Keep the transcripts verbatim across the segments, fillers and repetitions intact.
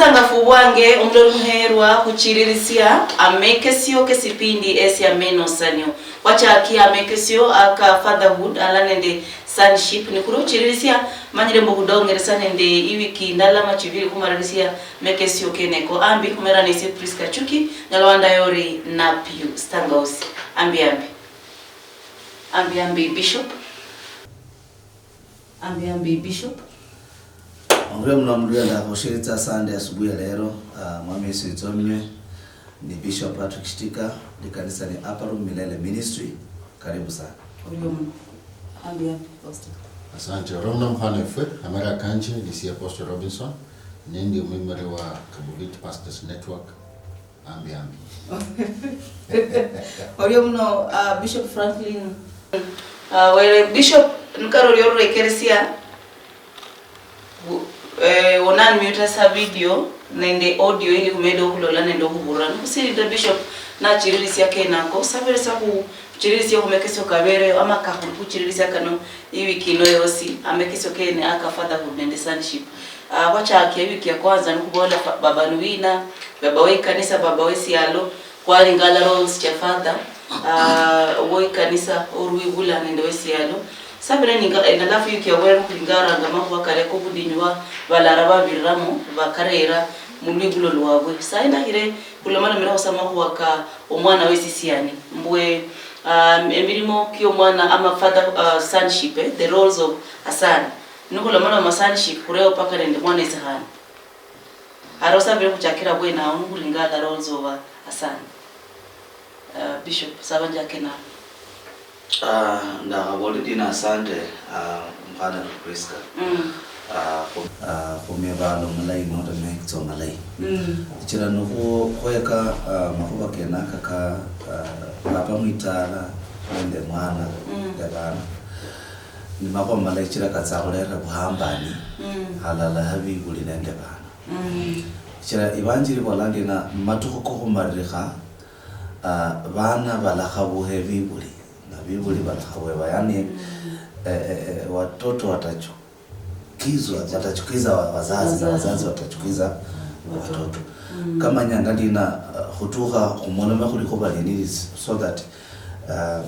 Obuyangafu bwange omuloli muheerwa khuchiririsia amekesio kesipindi esia menosanio. Khwachakia amekesio aka fatherhood ala nende sonship, nikhuli khuchiririsia manyire mbu khudongeresa nende iwiki ndala ama chibiri khumalirisia mekesio keneko. Ambi khumera nesie Prisca Chuki, nyala wandayo ori Napius Tangausi. Ambi ambi. Ambi ambi Bishop. Ambi ambi Bishop. Orio muno muluya ndakhushilitsa Sunday asubuhi ya lero, ah, Mwami Yesu yitsominywe, ni Bishop Patrick Shitika, likanisa ni Upper Room Milele Ministry. Karibu sana. Orio muno. Ambi ambi Pastor. Asante. Orio muno mukhana efwe, amera kanje ni si Apostle Robinson, nindi omwimeri wa Kabubit Pastors Network. Ambi, ambi. Orio muno, ah, Bishop Franklin. Ah, wele Bishop, nikaro orio orurekeresia, bu-, eh, wonanmute sa video nende audio ili khumeda okhulola nende okhubulira. Nikhusirinde Bishop nachiririsia kenako, sabere sa khu-, khuchiririsia khumekesio kabereyo, ama kakhuli khuchiririsia kano iwiki ino yosi, amekesio kene aka fatherhood nende sonship. Ah, khwachakia iwiki ya kwanza nikhubola fa-, baba nuwina, baba we ikanisa, baba we sialo, khwalingala roles chia father, ah, wo ikanisa, orwibula nende we sialo. Sabira ninga, eh, alafu iwiki ya bwere nikhulingaranga makhuwa kalia kobudinyu bwa balara babiriramo, bakarera mulwibulo lwabwe. Sayi ndahire khulomalomera khusa makhuwa ka omwana we sisiani. Mbwe, ah, emirimo kio mwana ama father, ah, sonship, eh, the roles of a son. Nikhulomaloma sonship, khureo paka nende mwana esikhana. Aro sabire khuchakira bwene awo, nikhuringa alala oluzooba asandi. Ah, Bishop, saba njake nawe. Ah, ndakhabola dina asante, ah, mkhana Prisca. Mm. Ah, khu-, ah, khumibalo malayi nota mekitso malayi. Mm. Ichira nikhu-, khweka, ah, makhuba kenaka ka, ah, papa mwitala nende mwana, mm, nende bana. Ni makhuwa malayi chila katsa khulera buhambani, mm, halala ha bibuli nende bana. Mm. Chila Ivanjili ibola ndina, mumatukhu kokhumalirikha, ah, bana balakhabuha ebibuli, na bibuli balakhabuhebwa. Yani, mm, eh, eh, eh, watoto watachukizwa, watachukiza wa-, wazazi, na wazazi, wazazi watachukiza watoto. Watoto. Mm. Kama nyanga ndina, ah, khutukha khumolome khulikhuba lini, so that ah,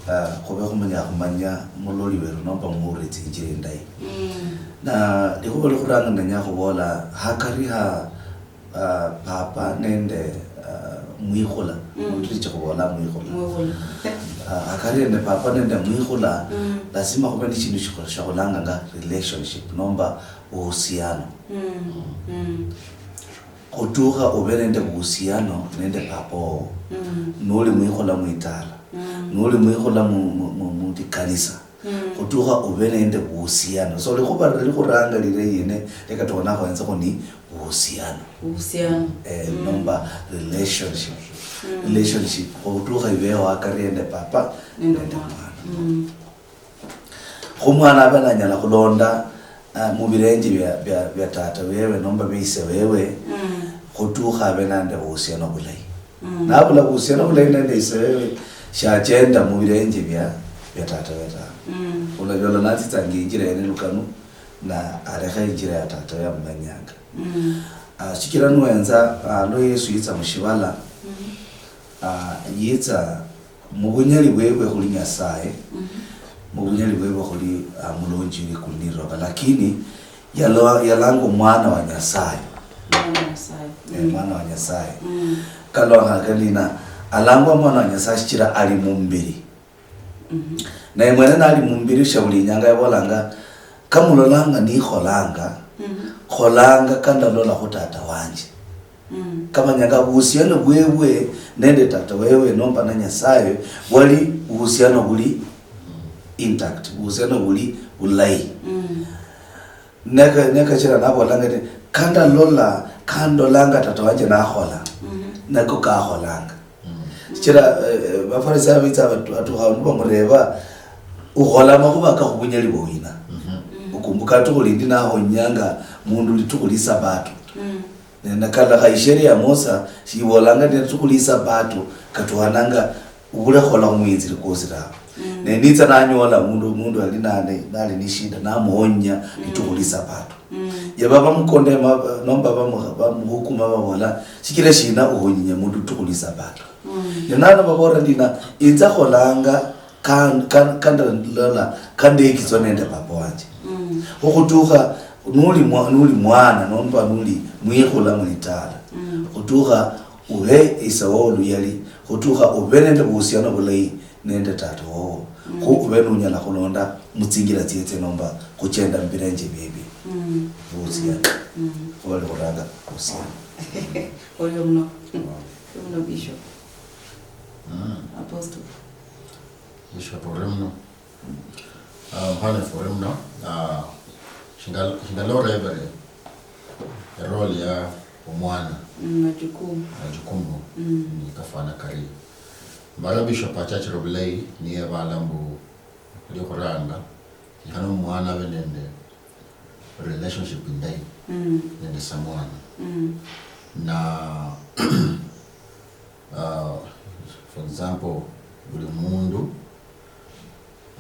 ah, khube khumanya khumanya muloli weru nomba muwulitsi injili indayi. Mm. Na likhuba likhuranga ndenya khubola hakari ha, ah, papa nende, ah, mwikhula, mm, mundu licha khubola mwikhula. Mwikhula. Ah, hakari nende papa nende mwikhula, mm, lazima khube ni shindu shikhu-, shakhulanga nga relationship nomba uhusiano. Mm. Mm. Khutukha ube nende buhusiano nende papa wowo. Mm. Noli mwikhula mwitala. Mm. Noli mwikhula mu, mu, mu, mu likanisa. Mm. Khutukha ube nende buhusiano. So, likhuba likhuranga lile yene, leka tukhona khwenzekho ni buhusiano. Buhusiano. Eh, mm, nomba relationship. Mm. Relationship. Khutukha ibeho hakari nende papa nende mwana. Mm. Kho mwana abe nanyala khulonda, ah, mubilenje bia, bia, bia tata wewe nomba bia ise wewe, mm, khutukha abe nende buhusiano bulayi. Mm. Nabula buhusiano bulayi nende ise wewe, shachenda mubilenje bia, bia tata wewe tawe. Mm. Ula-, yola natsitsanga injira yene lukanu, na alekha injira ya tata wewe amumanyanga. Mm. Ah, shichira nuwenza, ah, lwa Yesu yitsa mushibala, mm, ah, yitsa mubunyali bwebwe khuli Nyasaye, mhm, mubunyali bwebwe khuli, ah, mulonji likulu ni liloba, lakini yalo-, yalanga omwana wa Nyasaye. Mwana wa Nyasaye. Eh, mm, mwana wa Nyasaye. Mm. Kalwa khanina, alangwa mwana wa Nyasaye shichira ali mumubiri. Mhm. Naye mwene nali mumubiri, shabuli inyanga yabolanga, kamulolanga nikholanga, mhm, kholanga kandalola khu tata wanje. Mm. Kamanyanga buhusiano bwebwe nende tata wewe nomba na Nyasaye bwali buhusiano buli intact, buhusiano buli bulayi. Mm. Neka-, nekachira nabolanga ndi, kandalola, kandolanga tata wanje nakhola, mhm, nako kakholanga. Mm. Sichira, eh, eh, Bafarisayo bitsa batu-, batukha nibamureeba, ukhola amakhuba ka khubunyali bwa wina? Mhm. Mm. Ukumbuka litukhu lindi nahonyanga mundu litukhu li Sabato. Mm. Ne nakalakha isheria ya Musa, shibolanga ndi litukhu li Sabato, katuhananga ubule khola khumwinzili kwosi tawe. Ne nitsa nanyola mundu, mundu ali nane, nali ni shida, namuhonya litukhu li Sabato. Yaba bamukonde ma-, nomba bamu-, bamuhukuma babola, "Shichira shina uhonyinya mundu litukhu li Sabato?" Ne nano babola ndina, "Inza kholanga kan-, kan-, kandalola kandekitswa nende papa wanje." Okhutukha nuli mwa-, nuli mwana nomba nuli mwikhula mulitala, khutukha uhe isawa oluyali, khutukha ube nende buhusiano bulayi nende tata wowo, kho ube nunyala khulonda mutsingira tsietsie nomba khuchenda mubirenje biebie. Buhusiano. Khwali khuranga buhusiano. Orio muno. Orio muno, Bishop. Apostle. Bishop, orio muno. Ah, mfano for him, no? Ah, shinga-, shingalora ebere, erole ya omwana. Mm, majukumu. Majukumu. Mm. Ni kafwana kari. Mbara Bishop achachira obulayi, niye bala mbu, liokhuranga, yekhana omwana abe nende relationship indayi nende samwana. Na, uh, for example, buli mundu,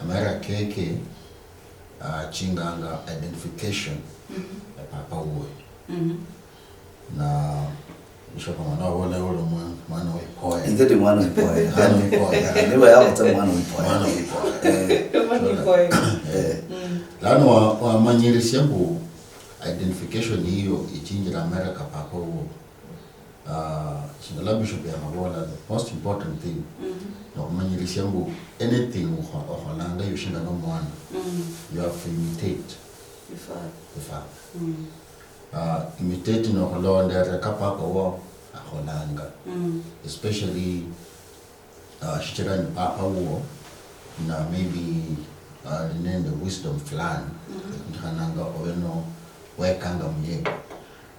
amera keke, uh, achinganga identification ya papa wuwe. Na Bishop, mwana wabola uli mwa-, mwana wepoya. Inze ndi mwana wepoya. Mwana wepoya. Niba yakhutsa mwana wepoya. Mwana wepoya. Eh. Mwana wepoya. Eh. Lano wa-, wamanyirisia mbu identification yiyo ichinjira amera ka papa wuwo. Ah, shinga la Bishop yamabola, the most important thing, nokhumanyirisia mbu anything okho-, okholanga yoshingana omwana, you have to imitate. Ifaa. Ifaa. Ah, imitate nokhulondera ka papa wo akholanga. Especially, ah, shichira ni papa wuwo, na maybe, ah, ali nende wisdom fulani, kenyekhananga obe no wekanga muye.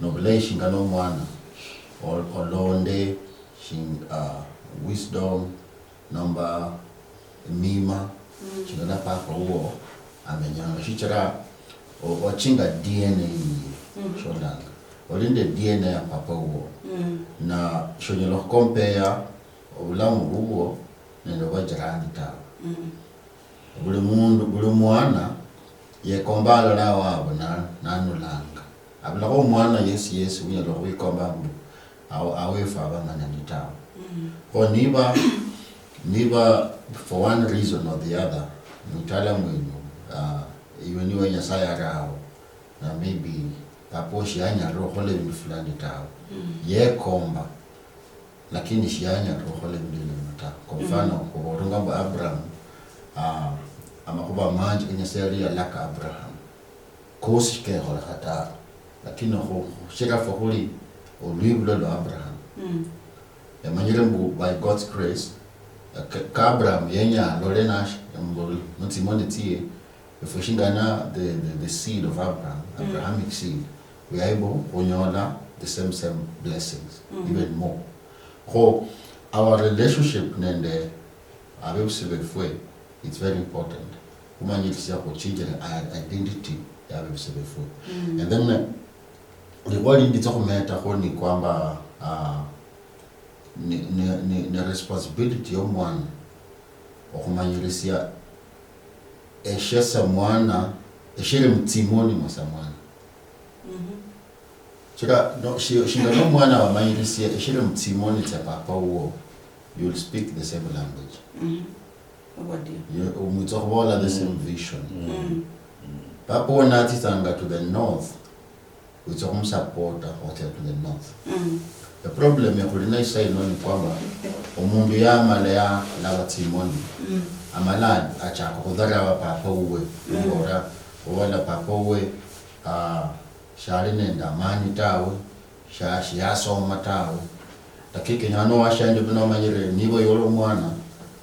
Nobulayi shinga nomwana, ol-, olonde shin-, ah, wisdom, nomba emima, shingana papa wuwo amenyanga. Shichira o-, ochinga D N A yiye, sholanga. Oli nende D N A ya papa wuwo. Na shonyala okhucompare obulamu bubwo nende obwa jirani tawe. Buli mundu, buli mwana yekomba alala awabwe na-, nanulanga. Abulakho omwana yesi yesi unyala okhwikomba mbu awo-, awefwe abang'anani tawe. Kho niba, niba for one reason or the other, mutaalamu wenyu, ah, iwe niwe Nyasaye ari awo, na maybe papa oshi yanyalire okhola ebindu fulani tawe. Yekomba, lakini shiyanyala okhola ebindu bino bino ta. Kwa mfano, khubolunga mbu Abraham, ah, amakhuba manji ka Nyasaye yali yalaka Abraham, kosi shikekholekha ta. Lakini khu-, khushira fwe khuli olwibulo lwa Abraham. Emanyire mbu by God's grace, ka, ka Abraham yenya alole nash-, mbu mutsimoni tsiye, efwe shingana the, the, the seed of Abraham, Abrahamic seed, we are able khunyola the same, same blessings, even more. Kho, our relationship nende abebusi befwe, it's very important. Khumanyirisia khuchinjire i-, identity ya abebusi befwe. And then, eh, likhuwa lindi nditsa khumetakho ni kwamba, ah, ni, ni, ni, ni responsibility yomwana okhumanyirisia eshia samwana eshiri mutsimoni mwa samwana. Chira, no, shi-, shinga nomwana wamanyirisia eshiri mutsimoni tsia papa wuwo, you'll speak the same language. Obwadieri. You, mwitsa khubola the same vision. Papa wuwo natsitsanga to the north, witsa khumusapota khutsia to the north. The problem ya khuli nayo saino ni kwamba omundu yamala yalaba tsimoni, amala achaka khudharau papa wuwe, khubola, khubola papa wuwe, ah, shali nende amani tawe, sha-, shiyasoma tawe. Lakini kenyana owashianje bino omanyire, niba oyole omwana,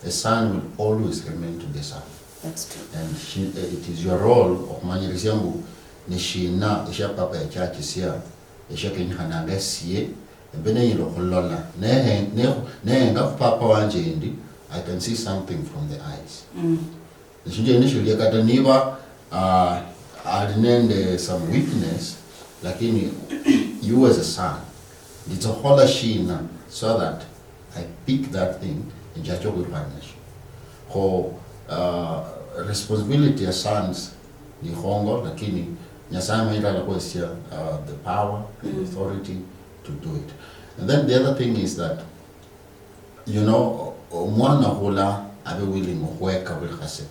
a son will always remain to be a son. That's true. And she, eh, it is your role okhumanyirisia mbu ni shina eshia papa yachachisia, eshia kenyekhananga esie embe nenyala okhulola. Nehe-, ne-, nehenga khu papa wanje endi, I can see something from the eyes. Neshindu ene shilia kata niba, ah, ali nende some weakness, lakini you as a son, nditsa khukhola shina so that I pick that thing, enjache okhwirukha ninasho. Kho, Uh, responsibility ya sons ni khongo, lakini Nyasaye amanyira alakhwesia uh, the power and authority to do it. And then the other thing is that, you know, omwana khula abe willing okhweka buli khase.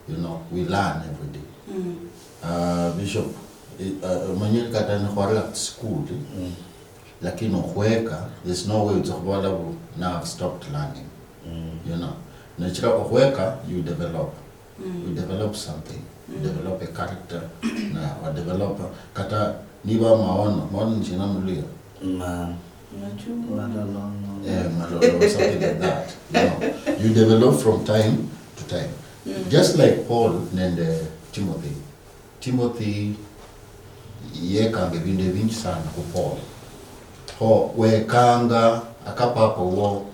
You know, we learn every day. Uh, Bishop, i- uh, omanyire kata nikhwarula school, lakini okhweka, there's no way utsa khubola bu now I've stopped learning. You know, nechira okhweka, you develop. You develop something. You develop a character. Na wa develop kata niba maono, maono ni shina muluya? Ma. Unachuma. Malolono. Eh, malolo, something like that. You know, you develop from time to time. Just like Paul nende Timothy. Timothy yekanga ebindu ebingi sana khu Paul. Kho wekanga aka papa wo,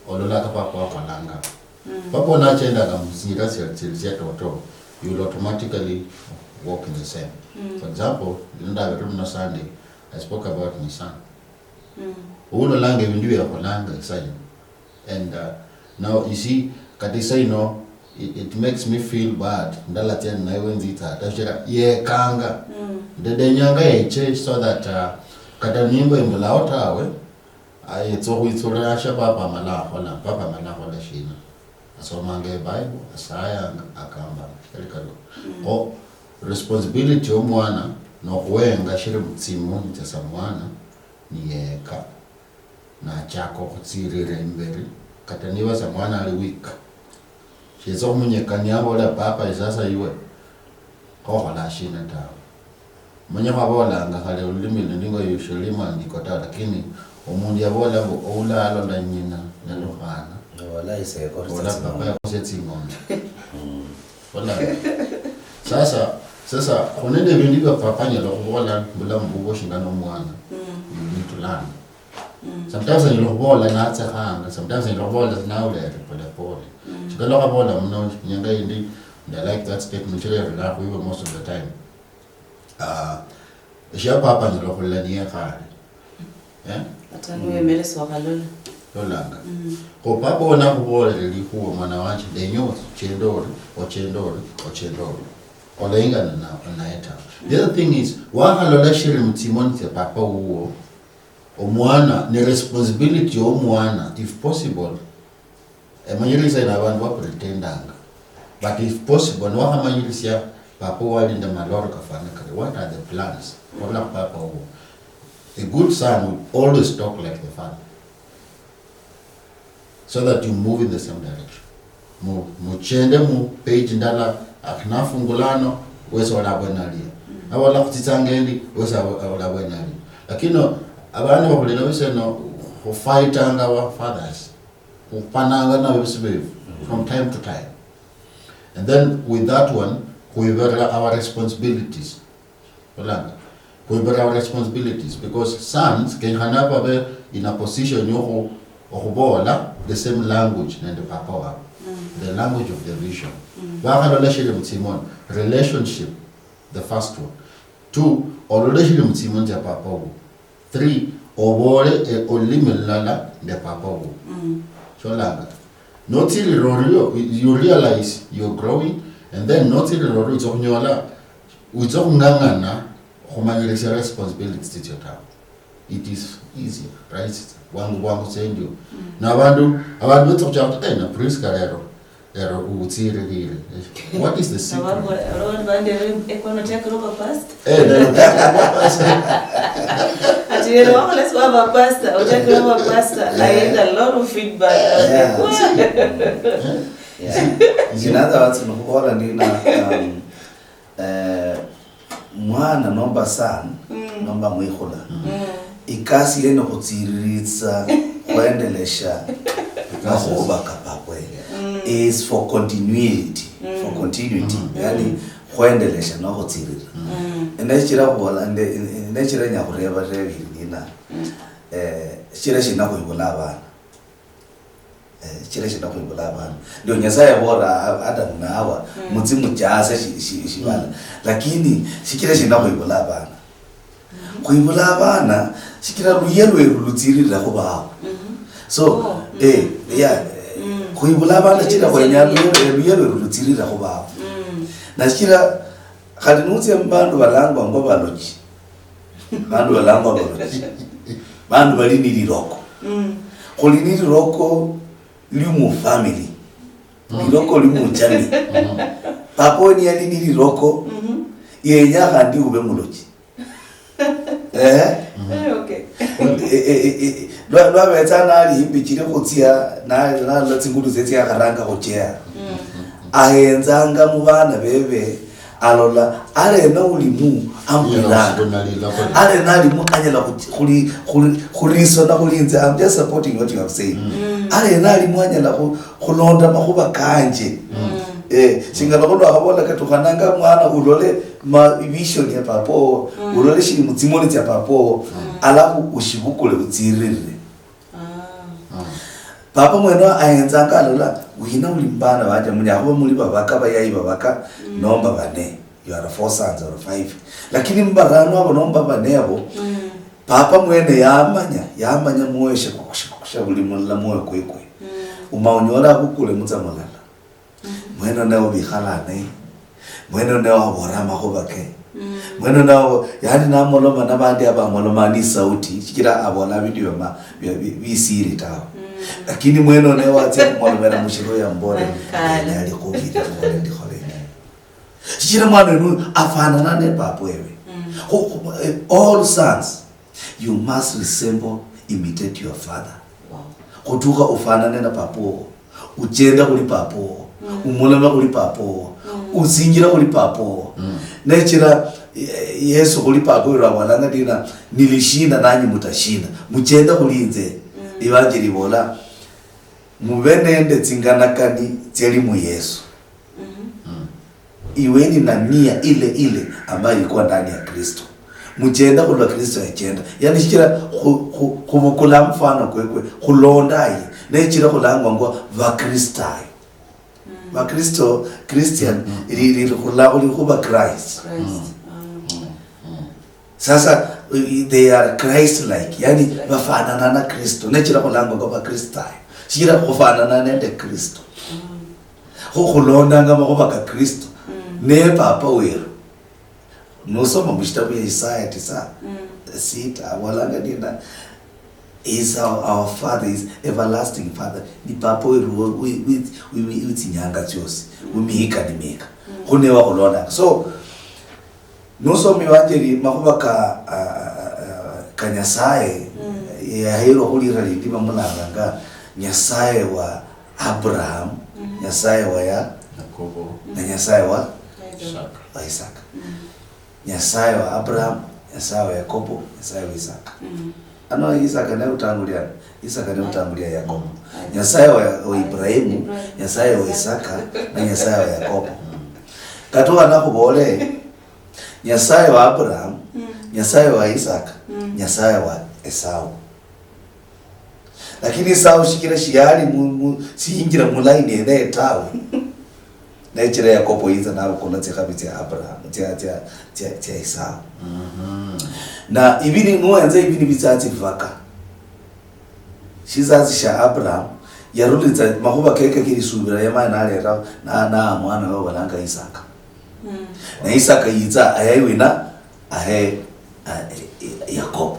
olola aka papa wakholanga. Papa wo nachendanga muzinjira sia- sia- sia toto, you will automatically walk in the same. For example, ndabere muno Sunday, I spoke about my son. Ulolanga ebindu byakholanga isaino. And uh, now you see, kata isaino, it, it makes me feel bad. Ndalatsia ninaye wenzitsa hata shichira yekanga. Ndedenyanga yeche so that uh, kata nimba imbulao tawe, ayetsa okhwitsulira shia papa amala akhola, papa amala akhola shina. Asomanga ebible, asayanga, akambanga. Shali kalio. Kho responsibility yomwana nokhuhenga shiri mutsimoni tsia samwana niyeka. Nachaka okhutsirira imberi, kata niba sa mwana ali weak, shietsa okhumunyekania abole, "Papa, sasa iwe khokhola shina tawe?" Manya khwabolanga khale, olulimi lundi ngo you shall learn maandiko tawe, lakini omundu yabola mbu, "Oula alola nyina nalukhaana, Wala iseko ola papa yakosia tsing'ombe." Olanga. Sasa, sasa khunende ebindu bia papa anyala khubola bulamu bubwo shinga nomwana. You need to learn. Sometimes anyala khubola natsekhanga, sometimes anyala khubola naulere pole pole. Shikala khabola muno nyanga yindi, and I like that statement, chirerera khuiwe most of the time. Ah, eshia papa anyala khulola niyekhale. Eh? Ata niwemeresi wakhalola. Lolanga. Kho papa wo nakhubolere likhuwa, mwana wanje, ndenya ochende ori, ochende ori, ochende ori. Olaingana na- naye tawe. The other thing is, wakhalola shiri mutsimoni tsia papa wuwo, omwana, ne responsibility yomwana, if possible, emanyire isa ino abandu bapretendanga, but if possible, niwakhamanyirisia papa wali nende maloro kafwana kari, what are the plans? Khurula khu papa wuwo. A good son will always talk like the father, so that you move in the same direction. Mu- muchende mu page ndala, akinafungula ano, wesi oli abwene alia. Nabola khutsitsanga endi, wesi abo- oli abwene alia. Lakini abana bakhulira biseno, khufightanga our fathers, khupananga nabo bisi befu from time to time. And then with that one, khwiberera our responsibilities. Olanga, khwiberera our responsibilities, because sons kenyakhana babe in a position yokhu- okhubola the same language nende papa wabo. The language of the vision. Bakhalola shiri mutsimoni, relationship, the first one. Two, olole shiri mutsimoni tsia papa wo. Three, obole, eh, olulimi lulala nde papa wo. Sholanga. Notsirira orio, you realize you're growing, and then notsirira orio, witsa okhunyola, witsa okhung'ang'ana khumanyirisia responsibilities tsitsio tawe. It is easier, right? Bwangu bwangu tsendio. Na abandu, abandu betsa khuchaka, eh, na Prisca lero, lero utsiririre. What is the secret? Abandi bandere ekono chakiro ba pastor. Eh, lero utsiririre. Ati lero wakhola si waba pastor, uchakiro ba pastor. I had a lot of feedback. I was like, Yeah. "What?" Yeah. In other words, nokhubola nina, um, eh, mwana nomba son, nomba mwikhula, ikasi yene khutsiriritsa khwendelesha makhuba kapapwe is for continuity, for continuity, yani khwendelesha nokhutsirira. Nechira khubola nde, nechira nyakhureba reba iri nina, eh, shichira shina khwibula abana? Eh, shichira shina khwibula abana? Ndio Nyasaye yabora Adam na Hawa, mutsi muchase shi- shi- shibala. Lakini shichira shina khwibula abana? Khwibula abana shichira luya lweru lutsirira khubaho. So, eh, yeah, eh, Khwibula abana chira khwenya luye-, luye lweru lutsirira khubaho. Mm. Na chira khali nutsia mubandu balangwa mbo balochi. Bandu balangwa balochi. Bandu bali ni liroko. Mm. Khuli ni liroko liu mu family. Mm. Liroko liu mu jamii. Mm. Papa we niyali ni liroko, mm-hmm, yenya khandi ube mulochi. Eh? Eh, okay. Eh, eh, eh, eh, lwa-, lwabetsa nali imbi chili khutsia, na-, nalola tsingulu tsie tsiakharanga khuchea. Mm. Ahenzanga mubana bebe, alola, arena ulimu, amulilanga. Arena alimu anyala khu-, khuli-, khuli-, khurisona khuli inze. I'm just supporting what you have said. Mm. Arena alimu anyala khu-, khulonda makhuba kanje. Mm. Eh, singala khulwa khabola katukhananga mwana ulole ma vision ya papa owo, mm, ulole shili mutsimoni tsia papa owo, mm, alafu ushibukule utsirire. Ah. Mm. Papa mwene ahenzanga alola, wina uli mubana banje munyala khuba muli babaka, bayayi babaka, mm, nomba bane. You are four sons or five. Lakini mubarano abo nomba bane abo, mm, papa mwene yamanya, yamanya mwoyo shikukusha buli mulala mwoyo kwekwe. Mm. Uma unyola abukule mutsa mulala. Mwene oyo ne obikhala naye. Mwene oyo ne oyo abola amakhuba ke. Mm. Mwene oyo ne oyo, yani namoloma nabandi abamoloma ni sauti, shichira abola bindu bya ma-, bya, bi-, bisiri tawe. Mm. Lakini mwene oyo ne oyo watsia khumolomera mushiro yambola, "Nali khubiri, khole ndikhole nini?" Shichira mwana oyo afanana ne papa wewe. Mm. Khu-, khu-, eh, all sons. You must resemble, imitate your father. Wow. Khutukha ufanane na papa wowo, uchenda khuli papa wowo, mm, umulome khuli papa wowo, mm, usinjira khuli papa wowo. Mm. Nechira, eh, Yesu khuli papa weru abolanga ndina, "Nilishinda nanyi mutashinda. Muchenda khuli inze." Mm. Ivanjili ibola, "Mube nende tsinganakani tsiali mu Yesu." Mhm. Mm. Iweni na nia ile ile ambayo ilikuwa ndani ya Kristo. Muchenda khulwa Kristo yachenda. Yani shichira khu-, khu-, khubukula mfano kwekwe, khulonda aye. Nechira khulangwa ngwa Bakristayo. Mm. Bakristo, Christian, mm, mm, ili, ili khula-, uli khuba Christ. Christ. Mm. Mm. Mm. Mm. Sasa, uh, they are Christ-like, yani bafanana na Kristo. Nechira khulangwa ngwa Bakristayo. Shichira khufanana nende Kristo. Mm. Kho khulondanga makhuba ka Kristo, mm, ne papa weru. Nosoma mushitabu ya Isaya tisa, mm, sita, abolanga ndina, "Is our, our Father, is everlasting Father." Ni papa weru wi-, wi-, wi-, wi-, wi-, wi tsinyanga tsiosi, mm, wi mihika ni mihika. Mm. Kho ne wakhulondanga. So, nosoma Evanjeli, makhuba ka, ah, ah, ah, ka Nyasaye, mm, yaherwa khulira lindi bamulanganga Nyasaye wa Abraham, mm, Nyasaye wa ya-, Yakobo, na Nyasaye wa Isaka. Wa Isaka. Mm. Nyasaye wa Abraham, Nyasaye wa Yakobo, Nyasaye wa Isaka. Mm. Ano Isaka ne utangulia, Isaka ne utangulia Yakobo. Mm. Nyasaye wa, wa Ibrahimu, Ibrahimu, Nyasaye wa Isaka, na Nyasaye wa Yakobo. Mm. Katuha nakhubole, Nyasaye wa Abraham, mm, Nyasaye wa Isaka, mm, Nyasaye wa Esau. Lakini Esau shichira shiyali mu, mu, siyinjira mu line yene eyo tawe. Nechira Yakobo yitsa nabukula tsikhabi tsia Abraham, tsia, tsia, tsia, tsia Esau. Mhm. Na ibi ni, nuhenza ibi nibitsa tsivaka. Shisazi shia Abraham, yarulitsa makhuba keke kelisubira yamanya nalera na, na mwana we balanga Isaka. Mm. Na Isaka yitsa ahe wina, ahe, ahe Yakobo.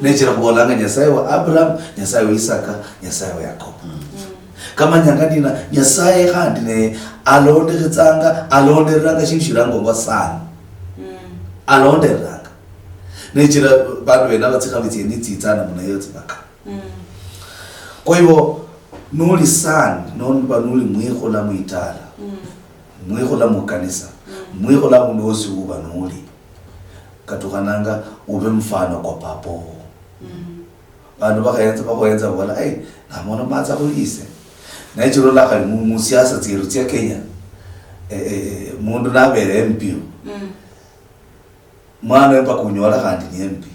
Nechira khubolanga Nyasaye wa Abraham, Nyasaye wa Isaka, Nyasaye wa Yakobo. Mm. Kamanyanga ndina, Nyasaye khandi ne alondekhetsanga, alondereranga shindu shilangwa ngwa sana. Mm. Alondereranga. Nechira bandu bene aba tsikhabi tsieni tsitsa namna eyo tsibaka. Mm. Kwa hivyo, nuli son, nomba nuli mwikhula mwitala, mm, mwikhula mukanisa, mm, mwikhula avundu wosi wuva nuli, katukhananga ube mfano kwa papa wowo. Mm. Vandu vakhayenza, vakhuyenza, vavola, "Ai, namona matsa khulise." Naye chilola khali mu, musiasa tsieru tsia Kenya, eh, eh, eh, mundu navere M P, mm, mwana we mpaka unyole khandi ni M P.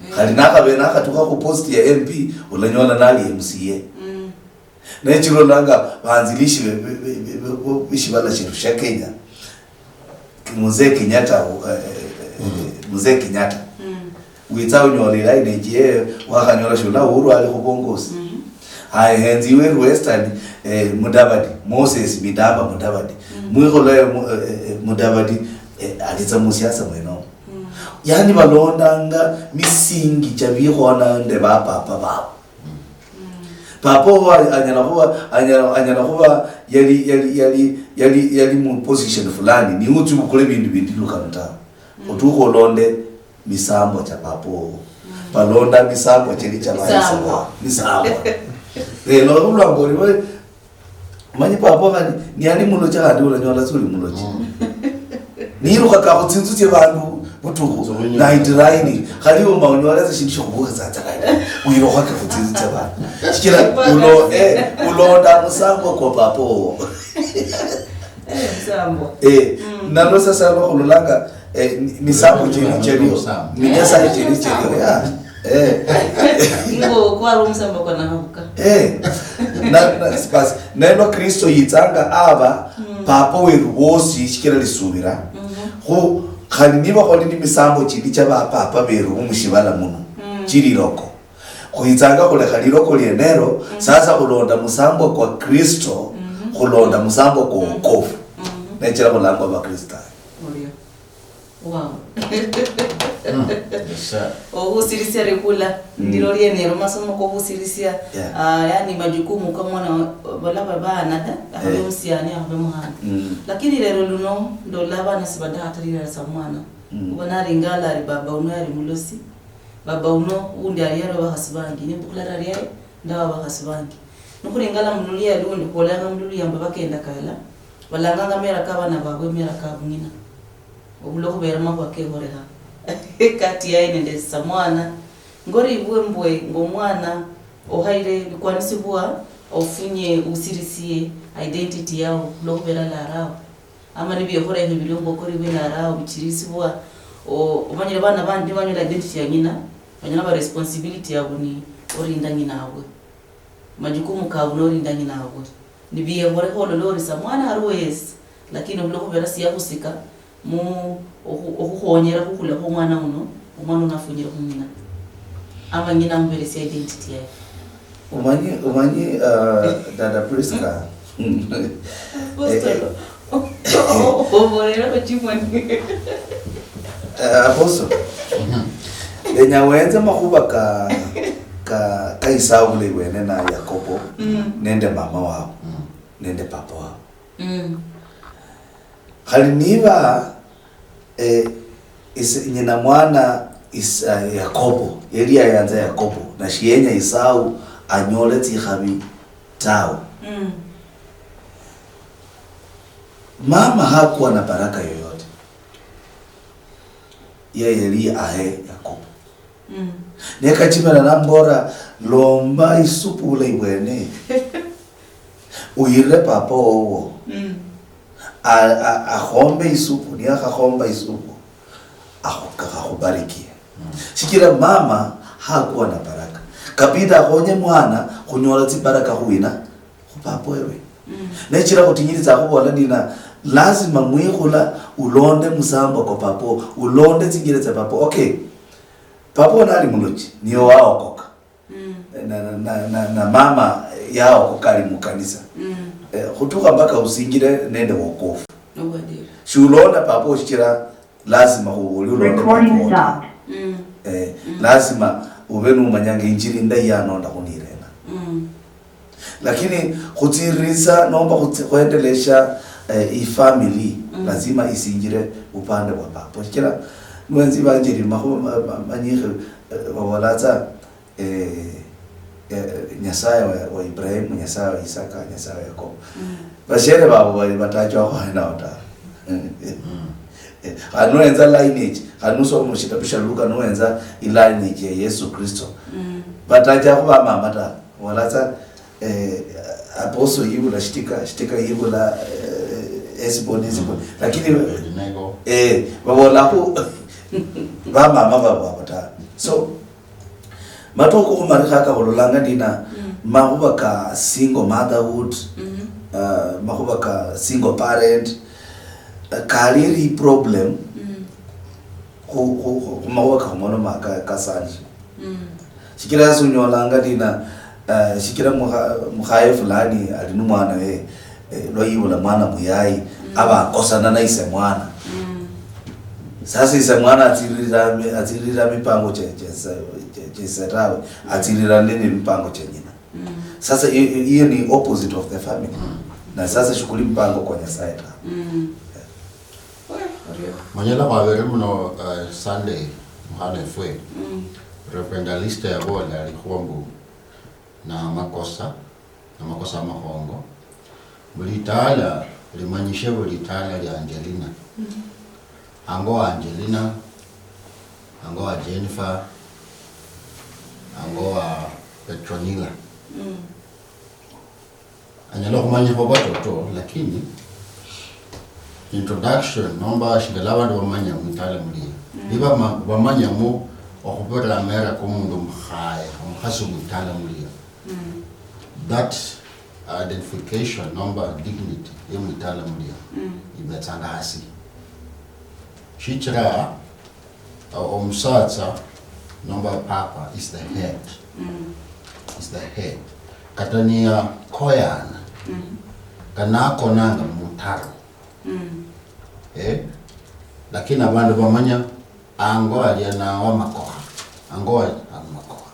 Mm. Khali nakhabe nakhatukha khu post ya M P, olanyola nali M C A. Mm. Nechilolanga banzilishi be, be, be, be, be, be, beshivala shefu sha Kenya, Mzee Kenyatta, eh, eh, eh, mm, Mzee Kenyatta. Mm. Witsa unyola line ejiye, wakhanyola shula Uhuru ali khubongosi. Mm. Ahenzi weru Western, eh, Mudavadi, Moses Midamba Mudavadi. Mm. Mwikhola ya Mu-, eh, eh, eh, Mudavadi, eh, alitsa musiasa mwenomo. Mm. Yani balondanga misingi cha bikhona nde ba papa babo. Mm. Papa owo anyala khuba, anyala, anyala khuba yali, yali, yali, yali, yali mu position fulani, ni utsi bukule bindu bindi lukano tawe. Mm. Otukha olonde misambo cha papa owo. Mm. Balonda misambo chili cha bayisa. Misambo. Misambo. Lelo olwa mboli we, manyi papa khandi, ni ali mulochi khandi ulanyola suli mulochi. Mm. Nirukhaka khutsinzu tsie bandu butukhu, naitiraini, khali uma unyola tsa shindu shikhubukhitsa tsa khandi, wirukhake khutsinzu tsie bandu. Shichira ulo-, eh, ulonda musambo kwa papa owo. Eh, musambo. Eh, mm. Nalwo sasa lwa khulolanga, eh, mi-, misambo chiri cherio. Musambo. Mi Nyasaye chiri cherio, ya. Eh. Ingo kwali omusambo kwa Nakhabuka. Eh. Na, na, basi, neno Kristo yitsanga aba, mm, papa weru bosi, shichira lisubira. Mhm. Khu, khali niba kholi ni misambo chindi cha ba papa beru mu shibala muno, mm, chililoko. Khwitsanga khulekha liloko lienelo, mhm, sasa khulonda musambo kwa Kristo, mhm, khulonda musambo kwa, mhm, wokovu. Mhm. Nechira khulangwa Bakristayo. Orio. Wow. Mm. Yes, sir. Okhusirisia likhula, mm, ndilo lienelo, masomo kokhusirisia. Yeah. Ah, yani majukumu ka mwana wa-, balaba baana da, akhabe, eh, omusiani, akhabe muhana. Mm. Lakini lelo luno, ndola abana sibadakhatalira sa mwana. Mm. Kuba naringala ari baba uno yali mulosi. Baba uno, undi ali yali wabakhasi bangi, nimbukula lari yaye, ndawa bakhasi bangi. Nikhuringala mululuya lundi, khwolanga mululuya mbu bakenda kala, balanganga mera ka bana babwe, mera ka bung'ina. Obula okhubeera makhuwa kekhorekha kati yaye nende samwana. Ngoribwe mbwe ngomwana ohaire bikwanisibwa ofunye usirisiye identity yao, khulwa okhubeera larawo. Ama nibiekhorekha ebirio mbokori bwe larawo bichirisibwa, o-, omanyire bana bandi nibanyola identity ya ng'ina, banyola ba responsibility yabo ni orinda ng'ina abwe. Majukumu kabu nolinda ng'ina abwe. Nibiekhorekha olola ori samwana aliwo yesi, lakini khulwa khubera siyakhusika mu okhu-, okhukhonyera khukhulakho omwana uno, omwana uno afunyire khung'ina. Ama ng'ina amuberesia identity yaye. Umanyi, umanyi, uh, dada Prisca. Apostle. Eh, eh. Obolerekho chimoni. Eh, Apostle. Lenya wenze makhuba ka, ka, ka Esau bulayi bwene na Yakobo, mm, nende mama wabo, mm, nende papa wabo. Mm. Khali niba, eh, is-, nyina mwana is-, eh, Yakobo, yali yayanza Yakobo, na shiyenya Esau anyole tsikhabi tawe. Mm. Mama hakuwa na baraka yoyote. Yeye yali ahe Yakobo. Mm. Ne kachimera nambora, "Lomba isupu bulayi bwene. Uyirire papa wowo. Mm. A-, a-, akhombe isupu, niyakhakhomba isupu, akhu-, akhubarikie." Mm. Shichira mama hakuwa na baraka. Kabida akhonye mwana khunyola tsibaraka khuwina? Khu papa wewe. Mm. Nechira khutinyiriza khubola nina, lazima mwikhula ulonde musamba kwa papa, ulonde tsinjira tsia papa. Okay. Papa nali mulochi, niyo waokoka. Mm. Na, na, na, na, na mama yaokoka ali mukanisa. Mm. Eh, khutukha mpaka usinjire nende wokofu. Obwadieri. Shulonda papa oshichira lazima khubuli ulonde papa. Recording stopped. Mm. Eh, mm, lazima ube numanyanga injili indayi yanonda khunirenga. Mm. Lakini khutsirisa nomba khutsi-, khwendelesha, eh, ifamily, mm, lazima isinjire upande wa papa. Shichira nwenzi banjeri makhuwa ma-, ma-, manyikhe, eh, babola tsa, eh, eh, Nyasaye wa, wa Ibrahimu, Nyasaye wa Isaka, Nyasaye wa Yakobo. Mm. Bashere babo bali batachwa khwena ta. Mm. Eh, khandi noenza lineage, khandi nusoma mushitabu shia Luka noenza ilineage ya Yesu Kristo. Mm. Batacha khuba mama ta. Bola tsa, eh, Apostle yibula shitika, shitika yibula, eh, Hesbon, Hesbon. Lakini, eh, babola khu bamama babo abo ta. So, matukhu khumarikha kakhulolanga ndina, mm, makhuba ka single motherhood, mm-hmm, uh, makhuba ka single parent, uh, kali eri problem, mm, khu, khu, khu, khumakhuba kakhumoloma ka, ka sani. Mm. Shichira yasi unyolanga ndina, Uh, shichira mukha-, mukhaye fulani ali ni mwana we, eh, lwa yibula mwana muyayi, aba akosana na ise mwana. Sasa ise mwana atsirira mi-, atsirira mipango che, che, che, che, che ise tawe, atsirira nini mipango che nyina. Sasa i-, i-, hiyo ni opposite of the family. Na sasa shughuli mpango kwa Nyasaye ta. Manyala khwabere muno, uh, Sunday, mukhana efwe. Reverend Alistair yabola alikhuwa mbu na makosa, na makosa amakhongo. Buli taala limanyishe buli taala lia Angelina. Ango wa Angelina, ango wa Jennifer, ango wa Petronila. Anyala khumanyikha bwatoto, lakini introduction nomba shingala abandu bamanya mwitala mulia. Niba ma-, bamanyamo okhubirira amera komundu omukhaye, omukhasi mwitala mulia. That identification nomba dignity ye mwitala mulia ibetsanga hasi. Shichira Uh, omusatsa nomba papa is the head. Is the head. Kata niya koyana, kanakonanga mumutaro. Eh? Lakini abandu bamanya ango alia na wamakoha. Ango wa amakoha.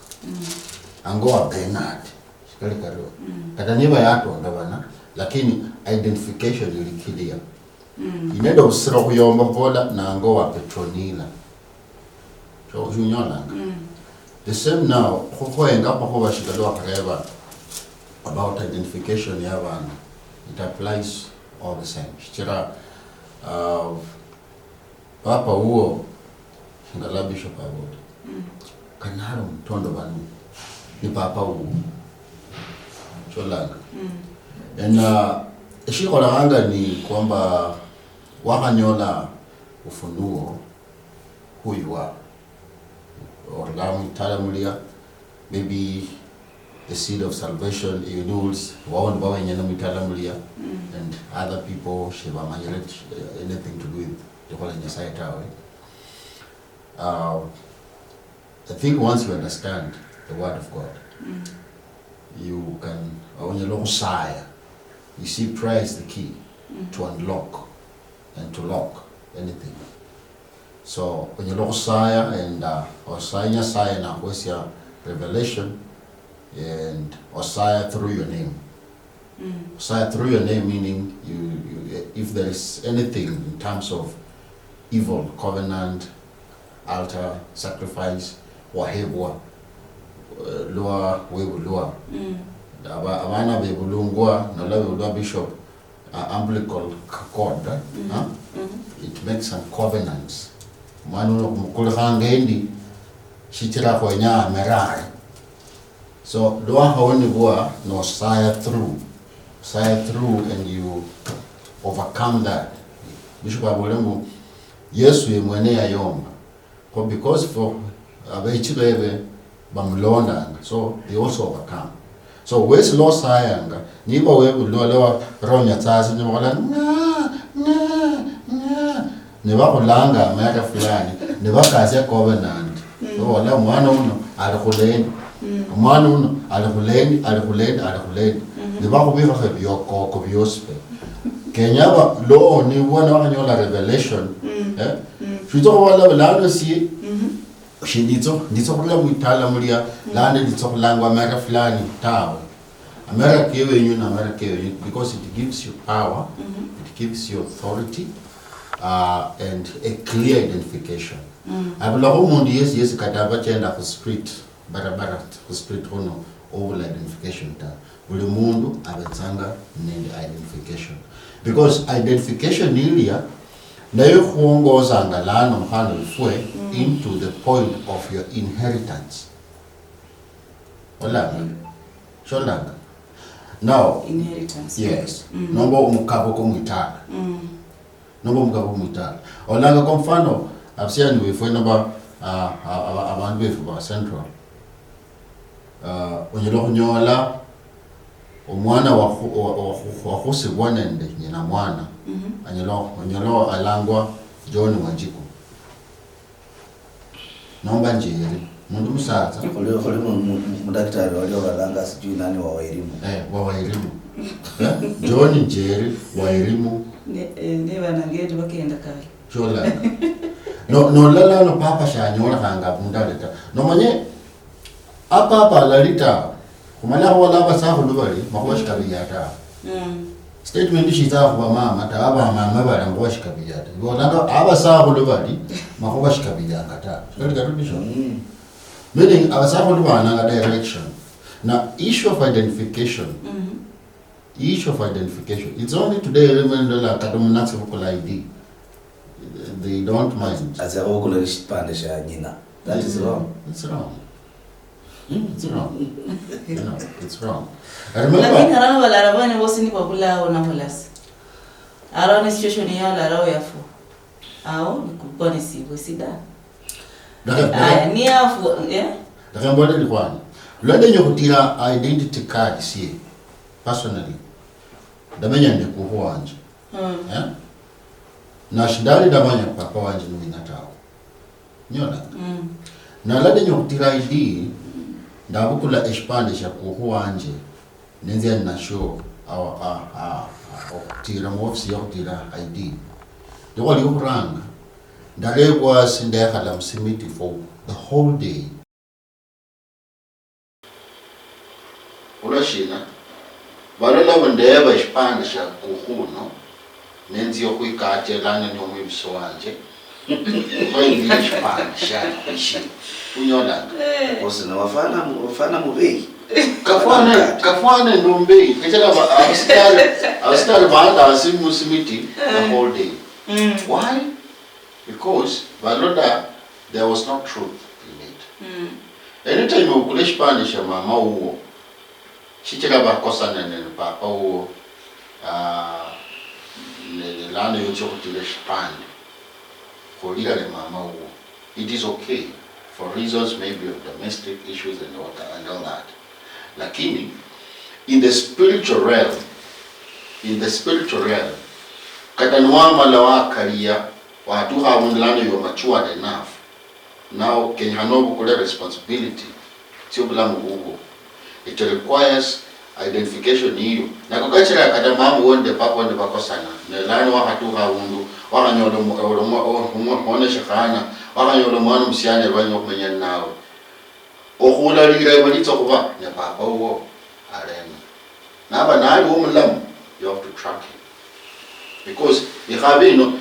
Ango wa Bernard. Shikali kario. Kata niba yatonda bana, lakini identification ili clear. Inende obusiro khuyomba khubola nango wa Petronila. So, shunyolanga. The same now, khukhoenga khukhuba shikali wakhareba about identification ya bana. It applies all the same. Shichira, uh, papa wuwo, shingala Bishop Abot. Kanali omutondo banu, ni papa wuwo. Sholanga. Ena, eshikholanga ni kwamba wakhanyola ufunuo who you are. Orula mwitala mulia, maybe the seed of salvation, you know, wao nibo wenyene mwitala mulia, and other people shibamanyire, eh, anything to do with likhola Nyasaye tawe. Uh, I think once you understand the word of God, you can, onyala okhusaya. You see, prayer is the key to unlock and to lock anything. So onyala okhusaya and, uh, osaya Nyasaye nakhwesia revelation and osaya through your name. Osaya through your name, meaning you, you, if there is anything in terms of evil, covenant, altar, sacrifice, wahebwa, eh, lwa webulwa. Aba-, abana bebulungwa, nola bebulwa bishop, uh, umbilical cord, eh? Huh? It makes some covenants. Mwana uno khumukulikhanga endi, shichira khwenya amerare. So, lwakhawonibwa nosaya through. Saya through and you overcome that. Bishop abole mbu, Yesu ye mwene yayomba. Kho because for abechi bebe bamulondanga, so they also overcome. So wesi losayanga, niba webulwa lewa ronya tsasi nibakola nga, nga, nga, nibakhulanga amera fulani, nibakasia covenant. Babola omwana uno ali khulendi, omwana uno ali khulendi, ali khulendi, ali khulendi. Nibakhubikha ebiokoko biosi pe. Kenya ba, lo nibwo nibakhanyola revelation, eh? Shwitsa khubola bulano sie, shinditso, nditso khurula mwitala mulia, lano nditso khulangwa mera fulani, tawe. Amera kewenyu na amera kewenyu, because it gives you power, it gives you authority, uh, and a clear identification. Abulakho omundu yesi yesi kata abachenda khu street, barabara, khu street khuno, obula identification ta. Buli mundu abetsanga nende identification. Because identification ilia, nayo ikhwongozanga lano mukhana wefwe into the point of your inheritance. Olanga? Sholanga? Now, inheritance. Yes. Nomba omukabo komwitala. Nomba omukabo omwitala. Olanga kwa mfano, abasiani befwe nomba, ah, ah, aba-, abandu befu ba Central. Ah, onyala khunyola omwana wakhu-, wa-, wakhu-, wakhusibwa nende nyina mwana. Anyala, onyala alangwa John Wanjiku. Nomba Njeri. Mundu musatsa. Khuli, khuli mu-, mu-, mu-, mudaktari wali obalanga sijui nani wa Wairimu. Eh, wa Wairimu. Eh? John Njeri, Wairimu. Ne, eh, ne bana ngeti bakenda kale. Shola. No, no, lala no papa shanyolekhanga abundu ali ta. Nomanye, a papa alali ta. Khumala khubola abasakhulu bali, makhuwa shikabili ta. Mm. Statement shitsa khuba mama ta, aba mama bali makhuwa shikabili ta. Bolanga abasakhulu bali, makhuwa shikabilianga ta. Shikali katunisho. Mm. Meaning, abasakhulu bananga direction. Na issue of identification. Mm-hmm. Issue of identification. It's only today, when the, like, kata munatsi bukula I D. They don't mind. Atsia khubukula shipande shia nyina. That is wrong. It's wrong. It's wrong. You know, it's wrong. I remember. Lakini harano balara bane bosi ni babula awo na mulasi. Arao ni situation ya lara yafu. Awo ni kubwa ni sibwe sida. Aya, ni afu, eh? Ndakambole likhwana. Lwende nyo khutira identity card sie, personally. Ndamenya nende kuhu wanje. Mm. Eh? Na shindali ndamanya papa wanje ni wina tawe. Nyola? Mm. Nalade nyo khutira I D, ndabukula eshipande shia kuhu wanje, nenzia ninashio, awa, a, a, a, okhutira mu office ya khutira I D. Likhwa liokhuranga, ndarebwa asi ndekhala musimiti for the whole day. Olwashina? Balola mbu ndeba eshipande shia kukhu uno, nenzia okhwikacha elano ni omwibusi wanje, khwayingira eshipande shiali khwishina. Unyolanga? Eh. Bosi na wafana mu-, wafana mubeyi. Kafwana, kafwana ndo mubeyi. Kachira aba-, abasitari, abasitari baanda asi musimiti the whole day. Mm. Why? Because balola there was no truth in it. Mm. Anytime obukula eshipande shia mama wuwo, shichira bakosana nende papa wuwo, ah, ne, ne lano yotsia okhutira eshipande, khulira ne mama wuwo. It is okay for reasons maybe of domestic issues and what, and all that. Lakini, in the spiritual realm, in the spiritual realm, kata niwamala wakalia, watukha abundu lano you are matured enough. Now, kenyekhana obukule responsibility tsiobulamu bubwo. It requires identification yiyo. Nako kachira kata mama wuwo nende papa wuwo nibakosana. Ne lano wakhatukha abundu, wakhanyola omu-, omu-, omu-, omwana shikhana, wakhanyola omwana omusiani alwanya okhumenya ninawe. Okhulalira ewe litsa okhuba ne papa wuwo aleno. Naba naliwo omulamu, you have to track him. Because ikhabi ino,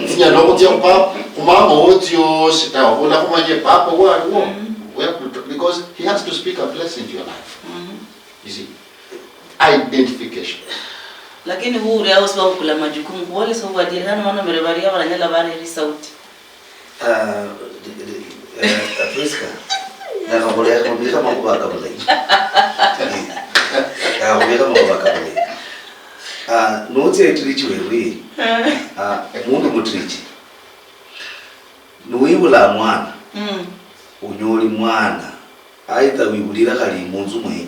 sinyala okhutsia khupa-, khumama wo tsiosi ta, okhula khumanye papa wuwo aliwo. Mm. We have to tra-, because he has to speak a blessing to your life. Mm-hmm. You see, identification. Lakini huri hao si babukula majukumu, kuwole so bwadire hano banomere baria baranyala bareri sauti. Ah, di-, di-, eh, Prisca, ndakhakhulekha khubikha makhuba kabulayi. Ndakhakhubikha makhuba kabulayi. Ah, notsia itirichi wewe, ah, mundu mutirichi. Nuwibula mwana, mm, unyoli mwana, aitha wibulira khali munzu mwenyu.